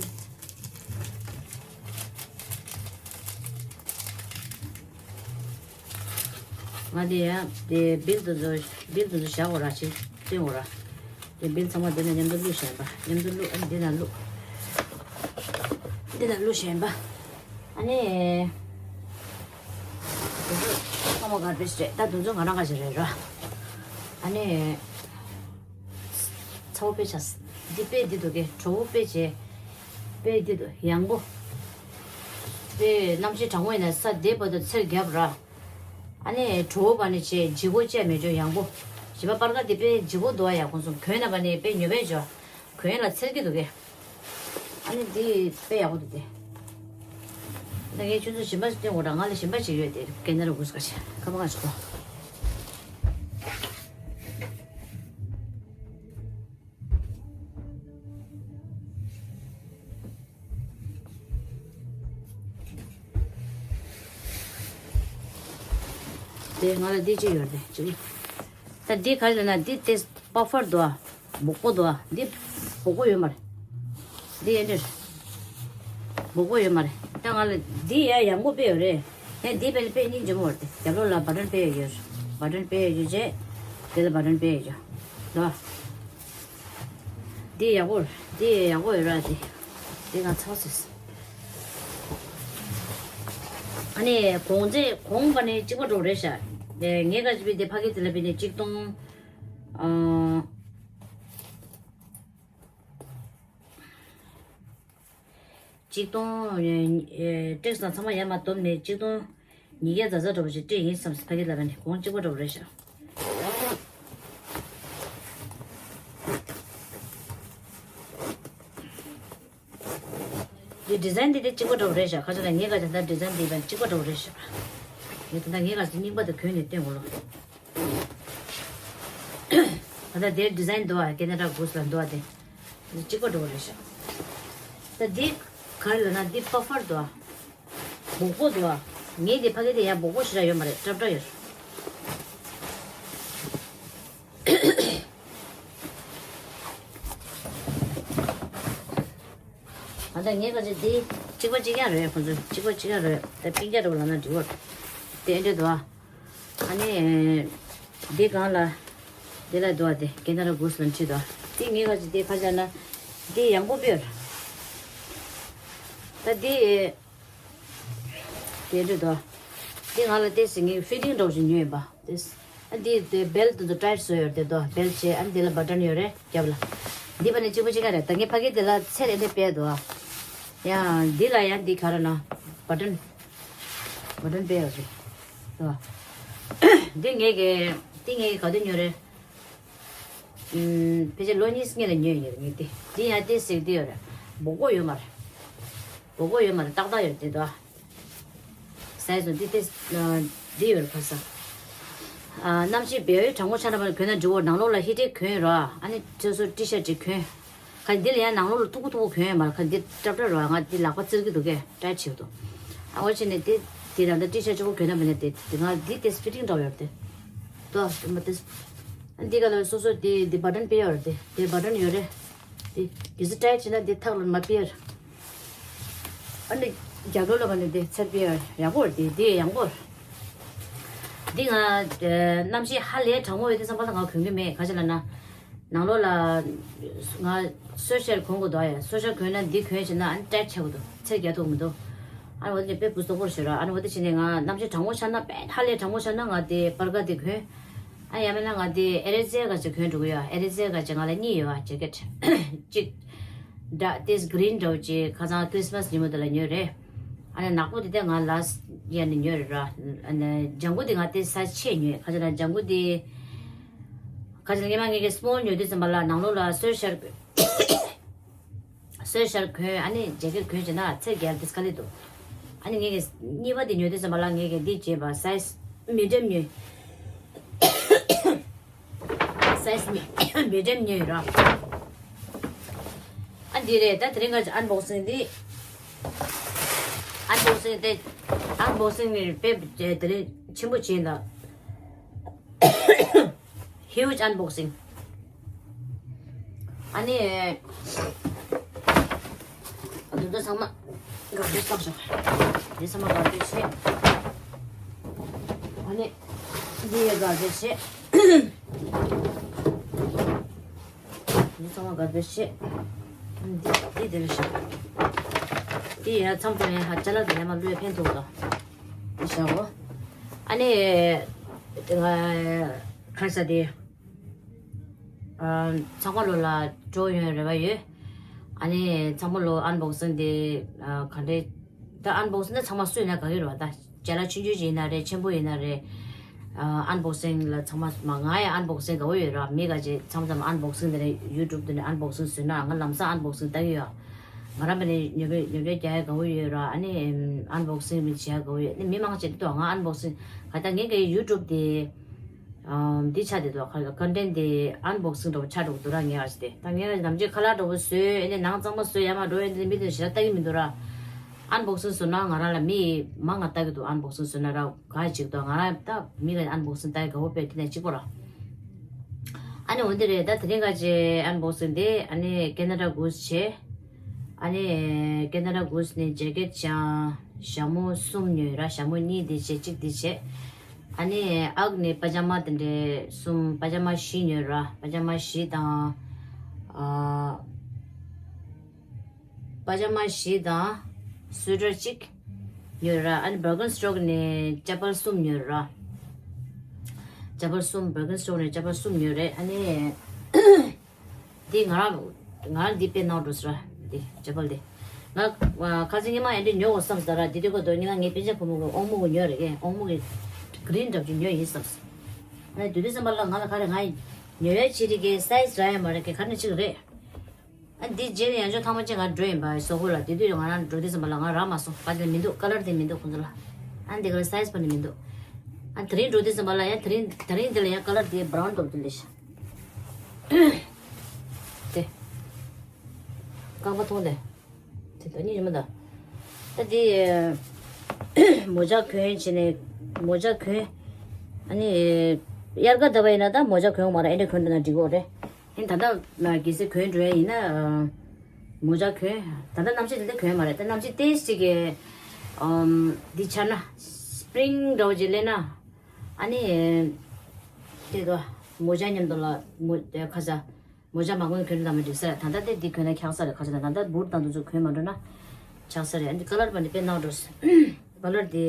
ང་དེ་ཡང་དེ་བིལ་དེ་ཚོ་བིལ་དེ་ཚོ་བཞག་འོ་ར་ཅིག་སྟོན་འོ་ར། དེ་བིལ་ཚང་མ་དེ་ན་མཉམ་དུ་བླུགས་བཞག་པ། མཉམ་དུ་བླུགས། ཨ་ནི་དེ་ན་བླུགས། དེ་ན་བླུགས་བཞག་པ། ཨ་ནི། དེ་ཚོ་ཚང་མ་གར་བེཇ་རེད། ད་དེ་ཚོ་ང་རང་ག་ཅི་རེད་ར། ཨ་ནི། ཚ་བོ་དཔེ་ཆ། འདི་དཔེ་འདི་འདུག་གས། བྲོ་བོ་དཔེ་བྱས། དཔེ་འདི་འདུག་ཡང་པོ། དཔེ་གནམ་གཤིས་གྲང་མོ་ཡིན་ན་ས་དེ་བར་དུ་ཚེར་རྒྱབ་ར། ཨ་ནི་བྲོ་བོ་བ་ནི་བྱས་ལྗིད་ཁོག་བཅས་མེད་ཅོ་ཡང་པོ། བྱིས་པ་པར་ཀ་དེ་དཔེ་ལྗིད་ཁོག་འདུག་ཨ། ཡག་ཁོང་ཚོ་གོན་ན་བ་ནི་དཔེ་ཉོ་བས་ཅོ། གོན་ལ་ཚེར་གི་འདུག་གས། ཨ་ནི་འདི་དཔེ་ཡག་པོ་འདུག་སྟེ། ད་ངས་ཁྱོད་ཚོ་གཞན་པ་ཞིག་སྟོན་དགོས་ར། ང་ལ་གཞན་པ་ཞིག་ཡོད་དེ་ཀེ་ན་ར་གུས་ཀ་ཆེ་ཁ་མ་ག་ཆོག་གོ། དེ་ང་ལ་འདི་གཅིག་ཡོད་རེད་གཅིག་ད་འདི་ག་རེ་ལབ་ན་འདི་དེ་པ་ཕར་འདུག་ཨ། སྦུག་པོ་འདུག་ཨ། འདི་སྦུག་པོ་ཡོད་མ་རེད། འདི་ཨེ་འདྲ་རེད། སྦུག་པོ་ཡོད་མ་རེད། ད་ང་ལ་འདི་ཡ་ཡག་པོ་དཔེ་ཡོད་རེད། ཡ་འདི་དཔེ་ལ་དཔེ་སྙིང་རྗེ་མོ་རེད་དེ། རྒྱབ་ལོགས་ལ་བ་ཊན་དཔེ་ཡོད་ཡོད། བ་ཊན་དཔེ་ཡོད་ཡོད་རྗེས་འདི་ལ་བ་ཊན་དཔེ་ཡོད་ཡོད་ལ། འདི་ཡག་པོ་རེད། འདི་ཡག་པོ་ཡོད་ར་དེ། འདི་ང་ཚོ་ཟེར། ཨ་ནི་གོང་ཚེ་གོང་པ་ནི་གཅིག་པ་འགྲོ་རེད་ཤག་དེ་ངས་ག་ཅི་བི་དེ་ཕ་གི་དེ་ལ་བི་ནི་གཅིག་སྟོང་། ཨ། གཅིག་སྟོང་། ཨེ། ཨེ། ཊེག་སི་དང་ཚང་མ་ཡར་མར་བསྡོམས་ནས་གཅིག་སྟོང་ཉིས་བརྒྱ་ཛ་ཛ་འགྲོ་བ་ཞིག་སྤྲད་ཡིན་བསམ། ཕ་གི་ལ་བི་ནི་གོང་གཅིག་པ་འགྲོ་རེད་ཤག་འདི་ཌི་ཛའིན་འདི་དེ་གཅིག་པ་འདྲ་པོ་རེད་ཤག་ཁ་ཆེ་ལ་ངས་ག་ཅིག་ད་ཌི་ཛའིན་འདི་བས་གཅིག་པ་འདྲ་པོ་རེད་ཤག་ངས་ད་ལྟ་ངས་ག་ཅིག་རྙིང་པ་དེ་གོན་ནས་སྟོན་དགོས་ལོ། ད་ལྟ་དེར་ཌི་ཛའིན་འདུག་ཨ། ཀེ་ན་ཌ་གུ་སི་ལ་འདུག་ཨ། དེ་འདི་གཅིག་པ་འདྲ་པོ་རེད་ཤག་ད་འདི་ག་རེ་ལབ་ན་འདི་པ་ཕར་འདུག་ཨ། སྦུག་པོ་འདུག་ཨ། ངས་འདི་ཕ་གི་དེ་ཡང་སྦུག་པོ་ཞེ་དྲག་ཡོད་མ་རེད། སྲབ་སྲབ་ཡོད། ཨ་ད་ངས་ག་ཅིག་འདི་གཅིག་པ་གཅིག་རྐྱང་རེད། ཁོང་ཚོ་གཅིག་པ་གཅིག་རྐྱང་རེད། ད་སྤུན་ཀྱག་འདྲ་པོ་ལབ་ན་འགྲིག་གོ། དེ་འདྲ་འདུག་ཨ། ཨ་ནི་འདི་སྒང་ལ་འདི་ལ་འདུག་ཨ། དེ་ཀེ་ན་ཌ་གུ་སི་ལ་འཁྲིད་འདུག་ཨ། འདི་ངས་ག་ཅིག་འདི་ཕར་བཞག་ན་འདི་ཡག་པོ་དཔེ་ཡོད་ར། ད་འདི། དེ་འདྲ་དོ། འདི་ང་ལ་ཏེ་སི་ངའི་ཕི་ཊིང་འདྲ་པོ་ཞིག་ཉོས་ཡིན་པ། ཏེ་སི། ཨ་འདི་དེ་བེལ་དེ་ཚོ་ཊའིཊ་བཟོས་ཡོད་རེད་དོ། བེལ་བྱས། ཨ་འདི་ལ་བ་ཊན་ཡོད་རེད་རྒྱབ་ལ། འདི་པ་ནི་གཅིག་པ་གཅིག་རྐྱང་རེད། ད་ངས་ཕ་གི་དེ་ལ་ཚེར་ཨེ་འདྲ་སྤེལ་འདུག་ཨ། ཡང་འདི་ལ་ཡང་འདི་ག་རེ་ན་བ་ཊན། བ་ཊན་སྤེལ་ཡོད་རེད་དོ། འདི་ངས་ཀྱི། འདི་ངས་ཀྱི་ག་དུས་ཉོས་རེད། ཨུམ། ཕལ་ཆེར་ལོ་གཉིས་སྔོན་ལ་ཉོས་ཡོད་ངས་དེ། དེ་ཡང་ཏེ་སི་དེ་ཡོད་རེད། སྦུག་པོ་ཡོད་མ་རེད། སྦུག་པོ་ཡོད་མ་རེད། ཏག་ཏག་ཡོད་དེ་དོ། སའི་ཛི་འདི་ཏེ་སི་འདི་ཡོད་རེད་ཁ་ས། ཨ། གནམ་གཤིས་བེའུ་གྲང་མོ་ཆགས་ན་བ་གོན་ན་འགྲིག་གོ། ནང་ལོགས་ལ་ཧི་ཊར་གོན་རོགས། ཨ་ནི་སོ་སོ་ཊི་ཤར་ཊི་ཅིག་གོན། ཁ་འདི་ལ་ཡང་ནང་ལོགས་ལ་མཐུག་པོ་མཐུག་པོ་གོན་ཡོད་མ་རེད། ཁ་འདི་སྲབ་སྲབ་རོ། ང་འདི་ལག་པ་བཙིར་གི་འདུག་གས། ཊའིཊ་བྱེད་ཀྱི་འདུག་ཨ། འོ་བྱས་ནས་འདི་འདི་རང་ད་ཊི་ཤར་ཊི་གཅིག་པོ་གོན་ན་མིན་ན་འདི་འདི་ང་འདི་ཏེ་སི་ཕི་ཊིང་འདྲ་པོ་ཡོད་རེད་དེ། ཏོ་མ་ཏེ་སི། འདི་ག་ལ་སོ་སོ་འདི་འདི་བ་ཊན་སྤེལ་ཡོད་རེད་དེ། འདི་བ་ཊན་ཡོད་རེད། འདི་འདི་ཚོ་ཊའིཊ་བྱས་ན་འདི་ཐག་ལ་མ་སྤེལ་ཡོད་རེད། ཨ་ནི་རྒྱབ་ལོགས་ལ་བ་ནི་འདི་ཚེར་སྤེལ་ཡོད་རེད། ཡག་པོ་རེད་དེ། འདི་ཡག་པོ་རེད། འདི་ང་གནམ་གཤིས་ཧ་ལས་གྲང་མོ་ཡོད་དུས་ཙམ་པ་ལ་ང་གོན་གི་མེད། ག་ཅི་ལབ་ན། ནང་ལོགས་ལ་ང་སུ་ཝེ་ཤར་གོན་དགོས་འདུག་ཨ། ཡ་སུ་ཝེ་ཤར་གོན་ན་འདི་གོན་བྱས་ན་ཨ་ནི་ཊའིཊ་ཆགས་ཀྱི་འདུག་ཚེར་རྒྱག་ཐུབ་མི་འདུག་ཨ་ནི་འོ་དེ་དཔེ་སྦུག་སྟོག་པོར་ཤོར་ར། ཨ་ནི་འོ་དེ་བྱས་ནས་ང་གནམ་གཤིས་གྲང་མོ་ཆགས་ན། དཔེ་ཧ་ལས་གྲང་མོ་ཆགས་ན་ང་དེ་པར་ཀ་དེ་གོན། ཨ་ཡང་མིན་ན་ང་དེ་ཨེ་རེ་ཛའི་ག་ཅིག་གོན་འགྲོ་གི་ཡོད། ཨེ་རེ་ཛའི་ག་ཅིག་ང་ལ་གཉིས་ཡོད་ཨ། ཇེ་ཀེཊ་གཅིག་འདྲ་ཏེ་སི་གི་རིན་འདྲ་པོ་ཅིག་ཁ་སང་ཁི་རི་སི་མ་སི་ཉིན་མོ་དེ་ལ་ཉོས་རེད། ཨ་ནི་ནག་པོ་དེ་དེ་ང་ལ་ཡ་ནི་ཉོས་རེད་ར། ཨ་ནི་ལྗང་གུ་དེ་ང་དེ་སའི་ཛི་ཆེ་ཉོས། ག་ཅི་ལབ་ན་ལྗང་གུ་དེ། ག་ཅི་ལབ་ན་སྔོན་མ་ངས་ཀྱི་སི་མོལ་ཉོ་དུས་ཙམ་པ་ལ་ནང་ལོགས་ལ་སུ་ཝེ་ཤར་སུ་ཝེ་ཤར་གོན། ཨ་ནི་ཇེ་ཀེཊ་གོན་བྱས་ན་ཚེར་རྒྱག་ཏེ་དཀའ་ལས་འདུག་ཨ་ནི་ངས་ཀྱི་གཉིས་པ་དེ་ཉོ་དུས་ཙམ་པ་ལ་ངས་ཀྱི་འདི་བྱས་པ་སའི་ཛི་མི་ཌི་ཡམ་ཉོས། སའི་ཛི་མི་མི་ཌི་ཡམ་ཉོས་ར། ཨ་འདི་རེད། ད་དེ་རིང་ང་ཨན་བོག་སིང་འདི། ཨན་བོག་སིང་དེ། ཨན་བོག་སིང་ནི་དཔེ་དེ་རིང་ཆེན་པོ་བྱས་འདུག་ཧིའུ་ཇི་ཨན་བོག་སིང་། ཨ་ནི། འདི་ཚོ་ཚང་མ་གར་བེཇ་བཏང་ཤོག་འདི་ཚང་མ་གར་བེཇ་བྱས། ཨ་ནི། འདི་ཡང་གར་བེཇ་བྱས། འདི་ཚང་མ་གར་བེཇ་བྱས། འདི་འདི་འདིར་བཞག་འདི་ཡང་མཚམས་མཚམས་ཡང་ཧ་ཅ་ལག་དེ་ཡང་མ་བླུགས་ཕན་ཐོགས་དོ། འདི་བཞག་གོ། ཨ་ནི། ང་ཁ་ས་དེ། ཨ། ཚང་མ་ལོ་ལ་འགྲོ་ཡོང་རེ་བ་ཡོད། ཨ་ནི་ཚང་མ་ལོ་ཨན་བོག་སིང་དེ། ཨ། ག་འདྲས། ད་ཨན་བོག་སིང་ད་ཚང་མ་སུས་ན་ག་གི་རེད་བ། ད་ཅ་ལག་ཆུང་ཆུང་ཅིག་ཡིན་ན་རེད། ཆེན་པོ་ཡིན་ན་རེད། ཨ། ཨན་བོག་སིང་ལ་ཚང་མ་མ་ང་ཡང་ཨན་བོག་སིང་དགའ་བོ་ཡོད་ར། མི་ག་ཅིག་མཚམས་མཚམས་ཨན་བོག་སིང་དེ་ནས་ཡུ་ཊུབ་དེ་ནས་ཨན་བོག་སིང་བཟོས་ན་ང་ལམ་སང་ཨན་བོག་སིང་ལྟ་གི་ཡོད། ང་རང་བ་ནས་ཉོ་བའི་ཉོ་བའི་རྒྱ་ཡ་དགའ་བོ་ཡོད་ར། ཨ་ནི་ཨན་བོག་སིང་མི་བྱེད་ཡ་དགའ་བོ་ཡོད། ཨ་ནི་མི་མང་ཆེ་དུ་ང་ཨན་བོག་སིང་ག་ད་ངས་གི་ཡུ་ཊུབ་དེ། ཨམ། འདི་ཆགས་བསྡད་འདུག་ཁ་ཁོན་ཊེན་ཊི་དེ་ཨན་བོག་སིང་འདྲ་པོ་ཆགས་འགྲོ་གི་འདུག་ར། ངས་ཨ་ཙི་དེ་ད་ངས་ནམ་རྒྱུན་ཁ་ལག་འདྲ་པོ་བཟོས། ཨེ་ནས་ནང་གཙང་མ་བཟོས་ཡ་མ་འགྲོ་ཡ་འདི་མི་དེ་ཞེ་དྲག་ལྟ་གི་མི་འདུག་ར། ཨན་བོག་སིང་བཟོ་ན་ང་རང་ལ་མི་མང་ང་ལྟ་གི་འདུག་ཨན་བོག་སིང་བཟོ་ན་ར་ག་ཅིག་འདུག་ང་རང་ད་མི་ག་ཨན་བོག་སིང་ལྟ་གི་དགའ་བོ་དཔེ་དེ་ནས་གཅིག་པོ་ར། ཨ་ནི་འོན་ཏེ་རེད། ད་དེ་རིང་ག་ཅི་ཨན་བོག་སིང་དེ་ཨ་ནི་ཀེ་ན་ཌ་གུ་སི་བྱས། ཨ་ནི་ཀེ་ན་ཌ་གུ་སི་ནི་ཇེ་ཀེ་ཊི་ཅང་ཞྭ་མོ་གསུམ་ཉོས་ར། ཞྭ་མོ་གཉིས་དེ་བྱས་གཅིག་དེ་བྱས། ཨ་ནི་ཨག་ནི་པ་ཇ་མ་དེ་འདྲའི་གསུམ། པ་ཇ་མ་བཞི་ཉོས་ར། པ་ཇ་མ་བཞི་དང་ཨ། པ་ཇ་མ་བཞི་དང་སུ་ཝེ་ཊར་གཅིག་ཉོས་ར། ཨ་ནི་བར་གན་སི་ཊོག་ནས་ཅ་པལ་གསུམ་ཉོས་ར། ཅ་པལ་གསུམ། བར་གན་སི་ཊོག་ནས་ཅ་པལ་གསུམ་ཉོས་རེད། ཨ་ནི་འདི་ང་རང་ང་རང་འདི་དཔེ་ནང་འགྲོ་ཟེར་ར། འདི་ཅ་པལ་འདི་ང་ཁ་སང་ཉི་མ་ཡན་འདི་ཉོ་དགོས་བསམ་ཟེར་ར། འདི་དུས་ཁོ་དོ་ཉི་མ་ངའི་སྤུན་ཆ་བུ་མོ་གི་ཨོང་མོ་གི་ཉོས་རེད། ཨོང་མོ་གི་གི་རིན་འདྲ་བཅུ་ཉོས་ཡིན་བསམ། ཨ་ནི་དུས་དུས་ཙམ་པ་ལ་ང་ལ་ག་རེ་ང་ཉོ་ཡ་ཅི་རིགས་ཀྱི་སའི་ཛི་རག་ཡ་མ་རེད། ག་རེ་ཅིག་རེད། ཨ་འདི་རྗེས་ནས་ཡང་བསྐྱར་ཐེངས་མ་གཅིག་ང་འགྲོ་ཡིན་པ། སོ་ཁོ་ལ་དེ་དུས་ང་རང་འགྲོ་དུས་ཙམ་པ་ལ་ང་རག་མ་སོང་། པ་དེ་མི་འདུག་ཀ་ལར་དེ་མི་འདུག་ཁོང་ཚོ་ལ། ཨ་འདི་ག་ལ་སའི་ཛི་པ་ནི་མི་འདུག་ཨ་དེ་རིང་འགྲོ་དུས་ཙམ་པ་ལ་ཡང་དེ་རིང་དེ་རིང་འདི་ལ་ཡང་ཀ་ལར་དེ་བྷ་རའུན་འགྲོ་དུས་ལས་ཤག་དེ་རྐང་པ་མཐོང་དེ། དེ་ད་གཉིས་ཡོད་མ་ད། ད་དེ་མོ་ཇ་གོན་བྱས་ནས་མོ་ཇ་གོན། ཨ་ནི་དབྱར་ཁ་ད་བ་ཡིན་ན་ད་མོ་ཇ་གོན་མ་རེད། ཨེ་འདྲ་གོན་འགྲོ་ན་འགྲིག་གོ་རེད། ཨེ་ད་ལྟ་ན་གལ་སྲིད་གོན་འགྲོ་ཡ་ཡིན་ན་མོ་ཇ་གོན། ད་ལྟ་གནམ་གཤིས་དེ་འདྲ་གོན་མ་རེད། ད་གནམ་གཤིས་ཏོག་ཙམ་གི་འདི་ཆགས་ན་སི་པི་རིང་འདྲ་བོ་ཅིག་སླེབས་ན། ཨ་ནི་དེ་ག་མོ་ཇ་མཉམ་དུ་ལ་མོ་ཁ་ས། མོ་ཇ་མ་གོན་གོན་དང་མི་འགྲིག་ས་རེད། ད་ལྟ་དེ་འདི་གོན་ན་འཁྱག་ས་རེད། ཁ་ཆེ་ན་ད་ལྟ་བུར་དང་དུ་ཚོ་གོན་མ་འགྲོ་ན་འཁྱག་ས་རེད། ཨ་འདི་ཀ་ལར་པ་འདི་དཔེ་ནག་འགྲོ་ས། ཀ་ལར་འདི་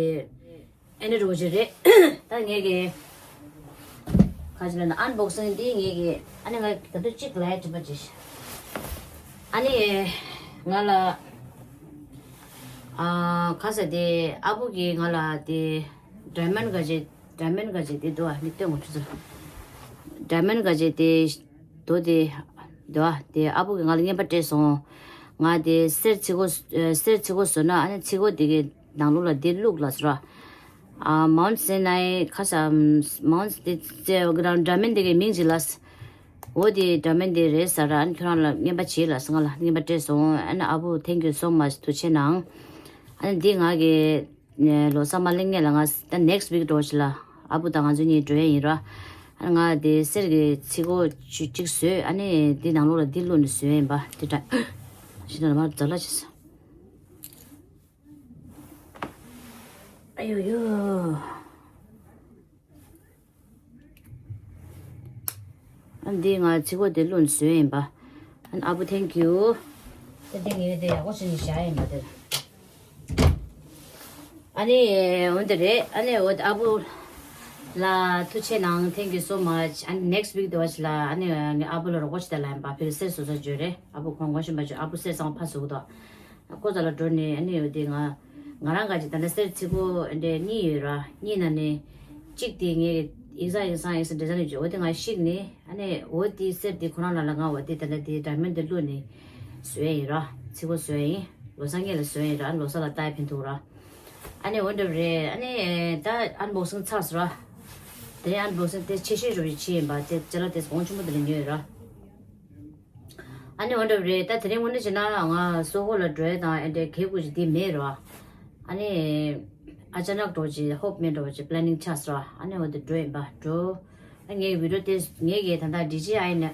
ཨེ་འདྲ་རོ་ཅིག་རེད། ད་ངས་གི་ཁ་ཆེ་ན་ཨན་བོག་སིང་འདི་ངས་གི་ཨ་ནི་ང་ད་དུ་གཅིག་ལ་ཡ་དྲི་བ་ཅིག་ཨ་ནི་ང་ལ་ཨ་ཁ་ས་དེ་ཨ་བུ་གི་ང་ལ་དེ་ཌའི་མོན་ག་ཅེ་ཌའི་མོན་ག་ཅེ་དེ་དུ་ཨ་ནི་སྟོན་དགོས་ཚུལ། ཌའི་མོན་ག་ཅེ་དེ། དོ་དེ། དོ་དེ་ཨ་བུ་གིས་ང་ལ་རྔན་པ་སྤྲད་སོང་། ང་དེ་གསེར་ཚི་གོ་གསེར་ཚི་གོ་བཟོས་ན་ཨ་ནི་ཚི་གོ་དེ་གི་ནང་ལོགས་ལ་དེ་བླུགས་ལ་ཟེར་ར། ཨ་མའུན་སི་ནའི་ཁ་ས། མའུན་སི་དེ་ཙེ་གི་རང་འདྲ་མིན་དེ་གི་མིང་ཅིག་ལ། འོ་དེ་འདྲ་མིན་དེ་རེད་ཟེར་ར། ཨ་ནི་ཁྱོད་རང་ལ་རྔན་པ་བྱེད་ལ་ཟེར། ང་ལ་རྔན་པ་སྤྲད་སོང་། ཨ་ནི་ཨ་བུ་thank you so much ཐུགས་རྗེ་གནང་། ཨ་ནི་འདི་ང་གི་ནས་ལོ་གསར་མ་གླེང་ངེས་ལ་ང་ད་next week འགྲོ་ཞིག་ལ་ཨ་བུ་དང་ང་ཚོ་གཉིས་འགྲོ་ཡ་ཡིན་ར། ང་དེ་གསེར་གྱི་ཚིག་གོ་ཅིག་བཟོས། ཨ་ནི་འདི་ནང་ལོགས་ལ་འདི་བླུགས་ནས་བཟོས་ཡིན་པ། དེ་འདྲ་ཞིག་ན་མར་ཛ་ལ་བྱས་སོང་། ཨ་ཡོ་ཡོ། ཨ་འདི་ང་ཚིག་གོ་དེ་བླུགས་ནས་བཟོས་ཡིན་པ། ཨ་ཨ་བུ་thank you། ད་འདི་ངས་དེ་ཡག་པོ་བྱས་ནས་བཞག་ཡིན་པ་དེ། ཨ་ནི་འོན་ཏེ་རེད། ཨ་ནི་འོ་ཨ་བུ་ལ་ཐུགས་རྗེ་གནང་། thank you so much། ཨ་ནི་next week དེ་བ་ཞིག་ལ་ཨ་ནི་ངས་ཨ་བུ་ལ་རོགས་པ་ཞིག་དང་ལ་ཡིན་པ་ཕེ་གི་སེ་སོ་སོ་བརྗོད་རེད། ཨ་བུ་ཁོང་གོ་བཞིན་པ་བརྗོད། ཨ་བུ་སེ་ཚང་ཕ་ཟུག་དོ། ཁོ་ཚོ་ལ་འགྲོ་ནས་ཨ་ནི་འོ་དེ་ང་ང་རང་ག་ཅིག་ད་ལྟ་གསེར་ཚི་གོ་འདྲེ་གཉིས་ཡོད་ར། གཉིས་ན་ནས་གཅིག་དེ་ངས་ཡིག་ཚང་ཡིག་ཚང་ཡིག་ཚང་འདྲེ་ཚང་ནས་བརྗོད། འོ་དེ་ང་བཤིག་ནས། ཨ་ནི་འོ་དེ་གསེར་དེ་ཁོ་རང་ལ་ལ་ང་འོ་དེ་ད་ལྟ་དེ་ཌའི་མོན་དེ་བླུགས་ནས་བཟོས་ཡིན་ར། ཚི་གོ་བཟོས་ཡིན། ལོ་གསར་སྔོན་ལ་བཟོས་ཡིན་ར། ལོ་གསར་ལ་ལྟ་ཡ་ཕན་ཐོགས་ར། ཨ་ནི་འོ་འདྲ་རེད། ཨ་ནི་ད་ཨན་བོག་སིང་ཚར་སོང་ར། དེ་ཨན་བོག་སིང་དེ་ཆེ་ཤོས་རུ་ཆེ་ཡིན་པ་དེ་ཅ་ལག་དེ་གོང་ཆེན་པོ་དེ་ལ་ཉོས་ཡོད་ར། ཨ་ནི་འོ་འདྲ་རེད། ད་དེ་རིང་དངོས་གནས་བྱས་ན་ང་སོ་ཧོ་ལ་འགྲོ་ཡ་དང་ཨེ་འདྲ་གལ་དགོས་ཀྱི་དེ་མེད་ར། ཨ་ནི་ཨ་ཅ་ནག་འགྲོ་ཅི་ཧོབ་མེད་འགྲོ་ཅི་པི་ལེ་ནིང་ཆགས་སོང་ར། ཨ་ནི་འོ་དེ་འགྲོ་ཡིན་པ་འགྲོ། ཨ་ངའི་བི་ཌི་ཡོ་དེ་ངའི་གི་ད་ལྟ་ཌི་ཇེ་ཨའི་ན།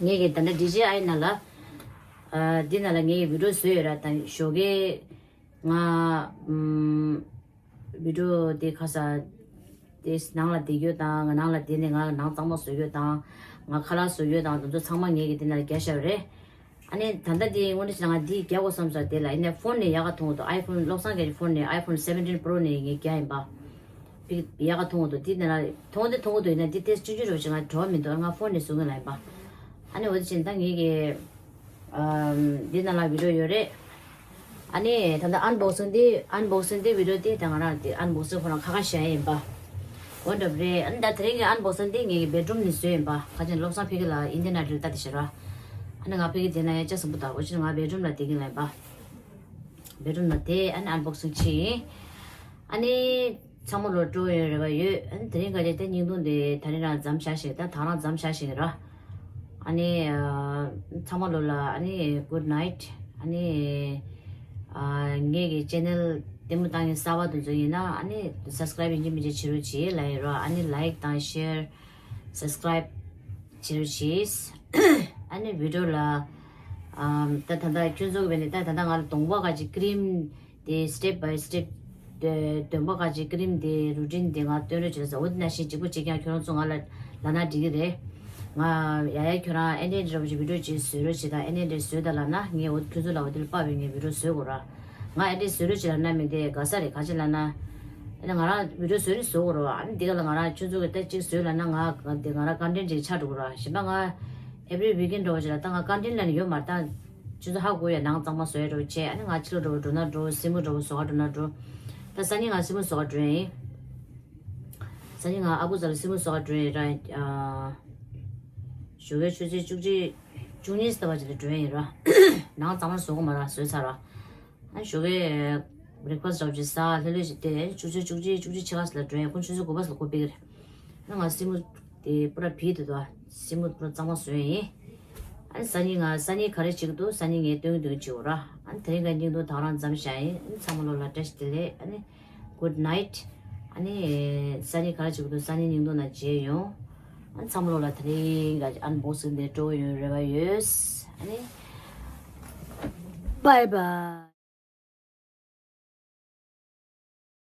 ངའི་གི་ད་ལྟ་ཌི་ཇེ་ཨའི་ན་ལ། ཨ་འདི་ན་ལ་ངའི་བི་ཌི་ཡོ་བཟོས་ཡོད་ར། ད་ཞོགས་ཀས་ང་ཨམ། བི་ཌི་ཡོ་དེ་ཁ་ས་དེ་ནང་ལ་བསྡད་རྒྱུ་དང་། ང་ནང་ལ་བསྡད་ནས་ང་ནང་གཙང་མ་བཟོ་རྒྱུ་དང་། ང་ཁ་ལག་བཟོ་རྒྱུ་དང་དེ་ཚོ་ཚང་མ་ངས་ཀྱི་དེ་ནང་ལ་རྒྱག་བཞག་པ་རེད། ཨ་ནི་ད་ལྟ་དེ་དངོས་གནས་བྱས་ན་ང་འདི་རྒྱག་དགོས་བསམ་སོང་། དེ་ལ་ཡིན་ནའི་ཕོན་ནས་ཡག་ག་མཐོང་གི་འདུག་ཨའི་ཕོན་བློ་བཟང་རྒྱལ་གྱི་ཕོན་ནས་ཨའི་ཕོན་སེ་བེན་ཊིན་པོ་རོ་ནས་ངས་རྒྱག་ཡིན་པ། ཕིག་ཡག་ག་མཐོང་གི་འདུག་དེ་ནང་ལ་མཐོང་དེ་མཐོང་གི་འདུག་ཡིན་ན་དེ་ཏོག་ཙམ་ཆུང་ཆུང་འདྲ་བོ་ཅིག་ང་བྲོ་བ་མི་འདུག་ང་ཕོན་ནས་བཟོ་གི་ལ་ཡིན་པ། ཨ་ནི་འོ་དེ་བྱས་ད་ངས་ཀྱི། ཨམ། འདི་ནང་ལ་བི་ཌི་ཡོ་ཡོད་རེད། ཨ་ནི་ད་ལྟ་ཨན་བོག་སིང་འདི་ཨན་བོག་སིང་འདི་བི་ཌི་ཡོ་འདི་ད་ང་རང་འདི་ཨན་བོག་སིང་ཁོ་རང་ཁ་ཁ་བྱས་ཡིན་པ། འོ་འདྲ་པོ་རེད། ཨ་ནི་ད་དེ་རིང་གི་ཨན་བོག་སིང་འདི་ངའི་བེད་རུམ་ནས་བཟོས་ཡིན་པ། ཁ་ཅིག་བློ་བཟང་ཕ་གི་ལ་ཨིན་ཌི་ཡན་ཨའི་ཌོལ་ལྟ་དེ་བྱེད་ར། ཨ་ནི་ང་ཕ་གི་དེ་ན་ཡང་ལྕགས་སྲིན་པོ་ལྟ་བུ་ཅིག་ང་བེད་རུམ་ལ་བསྡད་ཀྱིན་ལ་ཡིན་པ། བེད་རུམ་ལ་བསྡད། ཨ་ནི་ཨན་བོག་སིང་བྱས་ཡིན། ཨ་ནི། ཚང་མ་ལོ་སྤྲོ་ཡོད་རེ་བ་ཡོད། ཨ་ནི་དེ་རིང་ག་ཅེ་ད་བརྙན་ཐུང་འདི་ད་རིང་རང་མཚམས་བཞག་ཞིག་ད་ཐང་རང་མཚམས་བཞག་ཞིག་ར། ཨ་ནི་ཚང་མ་ལོ་ལ་ཨ་ནི་good night། ཨ་ནི་ ཨ་ངེད་ཀྱི་ཅེ་ནལ་ལྟད་མོ་བཏང་མཁན་གསར་པ་དེ་ཚོ་ཡིན་ན་ཨ་ནི་སབ་སི་ཀ་རབ་ཡིན་གཅིག་མིན་གཅིག་བྱེད་རོགས་བྱེད་ལབ་ཡིན་རོགས། ཨ་ནི་ལའིཀ་དང་ཤེར་སབ་སི་ཀ་རབ་བྱེད་རོགས་བྱེད། ཨ་ནི་བི་ཌིའོ་ལ་ཨམ་ད་ད་ལྟ་ཁྱོད་ཚོ་གི་བས་ནས་ད་ད་ལྟ་ང་ལ་གདོང་པ་ག་ཅིག་ཀི་རིམ་དེ་step by step། འདོན་པ་ག་ཅིག་ཀི་རིམ་དེ་རུ་ཊིན་དེ་ང་སྟོན་རོགས་བྱེད་ཟེར། འོ་དེ་ནང་བཞིན་གཅིག་པོ་གཅིག་རྐྱང་ཁྱོད་རང་ཚོ་ང་ལ་ལབ་ན་འགྲིག་གི་རེད། ང་ཡ་ཡ་ཁྱོད་རང་ཨེ་འདྲ་འདྲ་བོ་ཅིག་བི་ཌིའོ་ཅིག་བཟོས་རོགས་བྱེད་དང་། ཨེ་འདྲ་འདྲ་བཟོས་དང་ལབ་ན་ངས་འོ་ཁྱོད་ཚོ་ལ་འོ་དེ་ལ་དཔག་པའི་ངས་བི་ཌིའོ་བཟོས་དགོས་ར། ང་ཨེ་འདྲ་བཟོས་རོགས་བྱེད་ལབ་ན་མི་དེ་དགའ་ས་རེད། ག་ཅི་ལབ་ན་ཨ་ནི་ང་རང་བི་ཌིའོ་བཟོས་རེད་བཟོ་དགོས་ར། ཨ་ནི་འདི་ག་ལ་ང་རང་ཁྱོད་ཚོ་གི་ད་གཅིག་བཟོས་ལབ་ན་ང་དེ་ང་རང་ཀོན་ཊེན་ཊི་ཅིག་ཆགས་འགྲོ་གི་ར། གཞན་པ་ང་every weekend་འདྲ་བོ་ཅིག་ལ་ད་ང་ཀོན་ཊེན་ཊི་ལབ་ནས་ཡོད་མ་རེད། ད་ཁྱོད་ཚོ་ཧ་གོ་ཡ། ནང་གཙང་མ་བཟོ་ཡ་འདྲ་བོ་བྱས། ཨ་ནི་ང་ཕྱི་ལོགས་འདྲ་བོ་འགྲོ་ན་འགྲོ། སེན་མོ་འདྲ་བོ་བཟོ་ག་འགྲོ་ན་འགྲོ། ད་སང་ཉིན་ང་སེན་མོ་བཟོ་ག་འགྲོ་ཡ་ཡིན། སང་ཉིན་ང་ཨ་ཁུ་རྩ་ལ་སེན་མོ་བཟོ་ག་འགྲོ་ཡ་ཡིན་ར། ཨ་ཞོགས་ཀའི་ཆུ་ཚོད་བཅུ་གཅིག་བཅུ་གཉིས་ལྟ་བུ་ཅིག་ལ་འགྲོ་ཡ་ཡིན་ར། ནང་གཙང་མ་བཟོ་གི་མ་ར། བཟོས་ཚར་ར། ཨ་ཞོགས་ཀའི་བྷི་རེག་ཕ་སི་འདྲ་བོ་ཅིག་ཟ། ལྷོད་ལྷོད་ཅིག་བསྡད། ཆུ་ཚོད་བཅུ་གཅིག་བཅུ་གཅིག་ཕྱེད་ཀ་ཙམ་ལ་འགྲོ་ཡ་ཡིན། ཁོང་ཆུ་ཚོད་དགུ་པ་ཙམ་ལ་སྒོ་ཕྱེ་གི་རེད། ཨ་ང་སེན་མོ་དེ་པུ་ར་བིས་འདུག་ད། སེན་མོ་པུ་ར་གཙང་མ་བཟོས་ཡིན། ཨ་ནི་སང་ཉིན་ང་སང་ཉིན་ག་རེ་བྱེད་ཀྱི་འདུག་སང་ཉིན་ངས་སྟོན་གྱི་འདུག་བྱེད་འོ་ར། ཨ་ནི་དེ་རིང་ག་སྙིང་དོན་དག་རང་མཚམས་བཞག་ཡིན། ཨ་ནི་ཚང་མ་ལོ་ལ་བཀྲ་ཤིས་བདེ་ལེགས། ཨ་ནི་good night། ཨ་ནི་སང་ཉིན་ག་རེ་བྱེད་ཀྱི་འདུག་སང་ཉིན་སྙིང་དོན་ན་མཇལ་ཡོང་། ཨ་ནི་ཚང་མ་ལོ་ལ་དེ་རིང་ག་ཨན་བོག་སིང་དེ་སྤྲོ་ཡོང་རེ་བ་ཡོད། ཨ་ནི་bye bye།